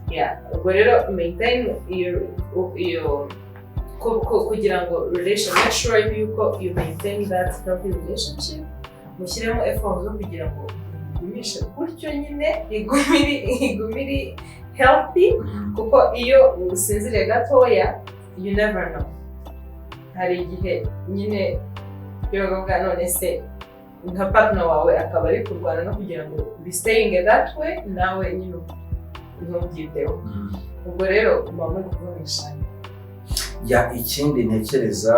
Yeah, ubwo rero maintain iyo kugira ngo relation, make sure yuko you maintain that healthy relationship, mushyiremo effort zo kugira ngo igumishe gutyo nyine, igume iri healthy, kuko iyo usinziriye gatoya, you never know, hari igihe nyine iyo bavuga none se nka partner wawe akaba ari kurwana no kugira ngo be staying that way, nawe nyine ntubyiteho. Ubwo rero muba muri kuvunishanya. Yeah, ikindi ntekereza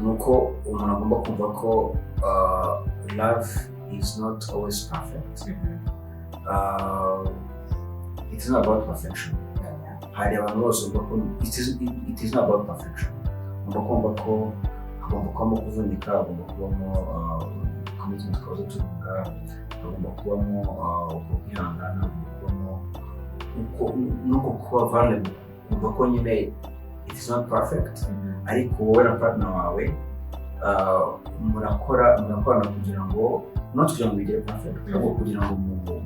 ni uko umuntu agomba kumva ko love is not always perfect. It is not about perfection. Hari abantu bose bumva ko it is not about perfection. Ugomba kumva ko hagomba kubamo kuvunika, hagomba kubamo commitment twahoze tuvuga, hagomba kubamo uko kwihangana, hagomba kubamo nuko kuba vulnerable, kumva ko nyine it is not perfect, ariko wowe na partner wawe murakorana kugira ngo, not kugira ngo bigere perfect, ahubwo kugira ngo gukura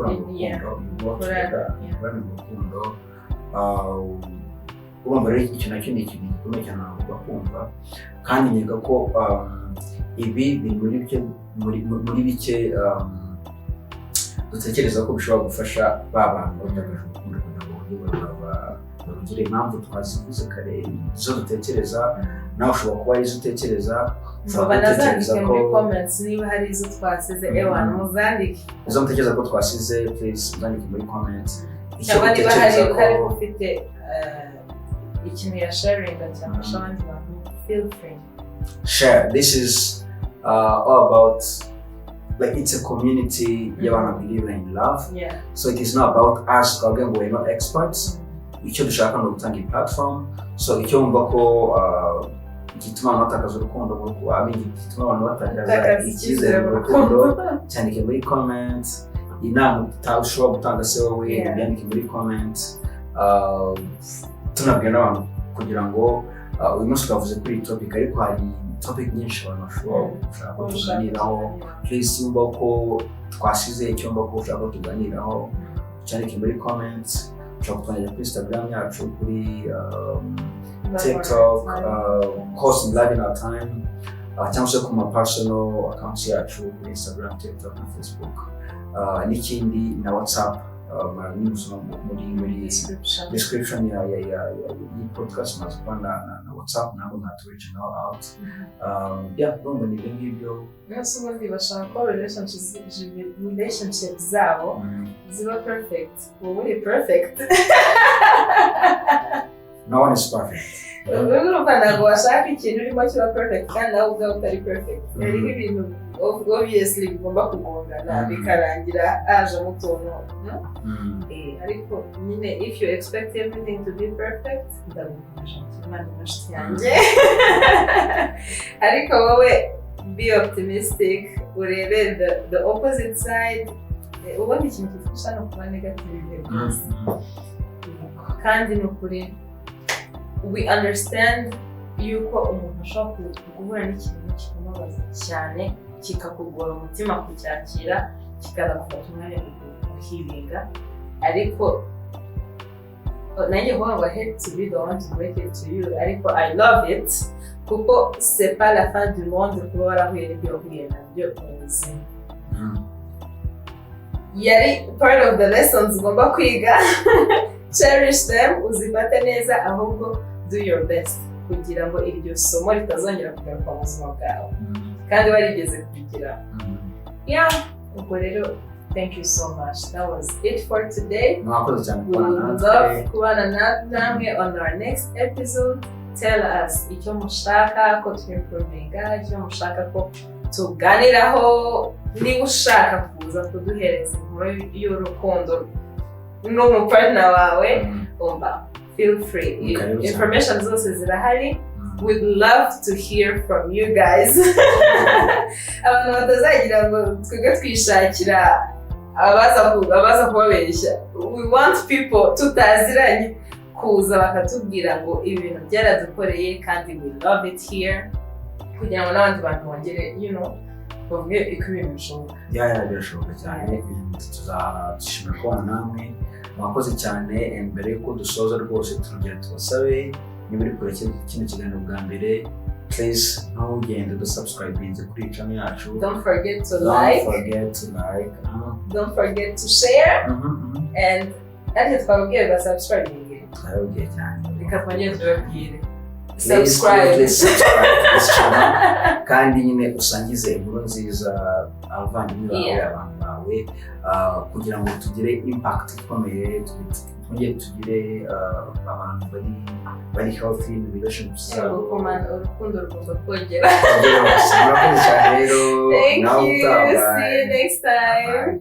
mu rukundo, you work together, mukorane mu rukundo. Urumva rero icyo nacyo ni ikintu gikomeye cyane abantu bagomba kumva. Kandi nkeka ko ibi biri muri bike dutekereza ko bishobora gufasha ba bantu batakaje urukundo kugira ngo bongere barugire. Impamvu twazivuze kare, izo dutekereza, nawe ushobora kuba ari izo utekereza, ushobora gutekereza Banazandike ko muri comments niba hari izo twasize. Ewana, muzandike. Izo mutekereza ko twasize, please muzandike muri comments icyo Cyangwa niba hari utekereza ko hari ufite ikintu ya sharinga cyafasha abandi bantu, feel free. Share. This is all about, like, it's a community y'abantu believe in love. So it is not about us twavuga ngo we're not experts. Icyo dushaka ni ugutanga iyi platform. So icyo wumva ko gituma abantu batakaza urukundo mu rukundo, I mean, gituma abantu batakaza Gutakaza icyizere mu rukundo, cyandike muri comment. Inama ushobora gutanga se wowe, ubyandike muri comment. Tunabwira n'abantu kugira ngo uyu munsi twavuze kuri iyi topic, ariko hari topic nyinshi abantu bashobora gushaka ko tuganiraho. Please, wumva ko twasize icyo wumva ko ushaka ko tuganiraho, cyandike muri comments. Ushobora kutwandikira kuri Instagram yacu, kuri TikTok, hose in Love in Our Time, cyangwa se ku ma personal accounts yacu kuri Instagram, TikTok na Facebook. N'ikindi na WhatsApp, nimusoma muri Description. Description ya iyi podcast maze kuba na WhatsApp, ntabwo mwatu reaching out. Yeah, ndumva ni ibyo ngibyo. Mwese ubundi bashaka ko relationship zabo ziba perfect. Wowe uri perfect? No one is perfect. Urumva ntabwo washaka ikintu urimo kiba perfect kandi nawe ubwawe utari perfect. Hariho ibintu obviously bigomba kugongana, bikarangira hajemo utuntu, no? Ariko nyine if you expect everything to be perfect, ndagukomeje, Imana inshuti yanjye, ariko wowe be optimistic, urebe the opposite side. Ubundi ikintu kidufasha ni ukuba negative ibihe byose. Kandi ni ukuri, we understand yuko umuntu ashobora guhura n'ikintu kikamubabaza cyane, kikakugora umutima kucyakira, kikanagufata umwanya guhealinga. Ariko nanjye kuvuga ngo I hate to be the one to break it to you, ariko I love it, kuko c'est pas la fin du monde kuba warahuye n'ibyo wahuye nabyo mu buzima. Yari part of the lessons ugomba kwiga. Cherish them, uzifate neza, ahubwo do your best kugira ngo iryo somo ritazongera kugaruka mu buzima bwawe kandi warigeze kubigira. Yeah, ubwo rero Thank you so much. That was it for today. Mwakoze cyane We kubana would natwe. Love kubana namwe on our next episode. Tell us icyo mushaka ko twimprovinga, icyo mushaka ko tuganiraho. Niba ushaka kuza kuduhereza inkuru y'urukundo n'umupartner wawe, umva, feel free. Ni karibu cyane. Information zose zirahari. We'd love to hear from you guys. Abantu batazagira ngo twebwe twishakira abaza kubabeshya. We want people tutaziranye kuza bakatubwira ngo ibi bintu byaradukoreye kandi we love it here, kugira ngo n'abandi bantu bongere bavuge uko ibintu bishoboka. Yeah, birashoboka cyane. Tuzashimira kubana namwe. Mwakoze cyane. And mbere y'uko dusoza rwose, turongera tubasabe, niba uri kure kino kiganiro bwa mbere, please ntugende udasubscribinze kuri iyi channel yacu. Don't forget to Don't like, forget to like. Don't forget to share, and ariko twababwiye ba subscribing. Twababwiye cyane. Reka twongere tubabwire. Please, Subscribe. please subscribe to this channel. Kandi nyine usangize inkuru nziza abavandimwe bawe, abantu bawe, kugira ngo tugire impact ikomeye, twongere tugire abantu bari healthy in relationships zabo. Gukomana urukundo rugomba kogera. Murakoze cyane rero. Thank Nawe you. utaha. See you next time. Bye.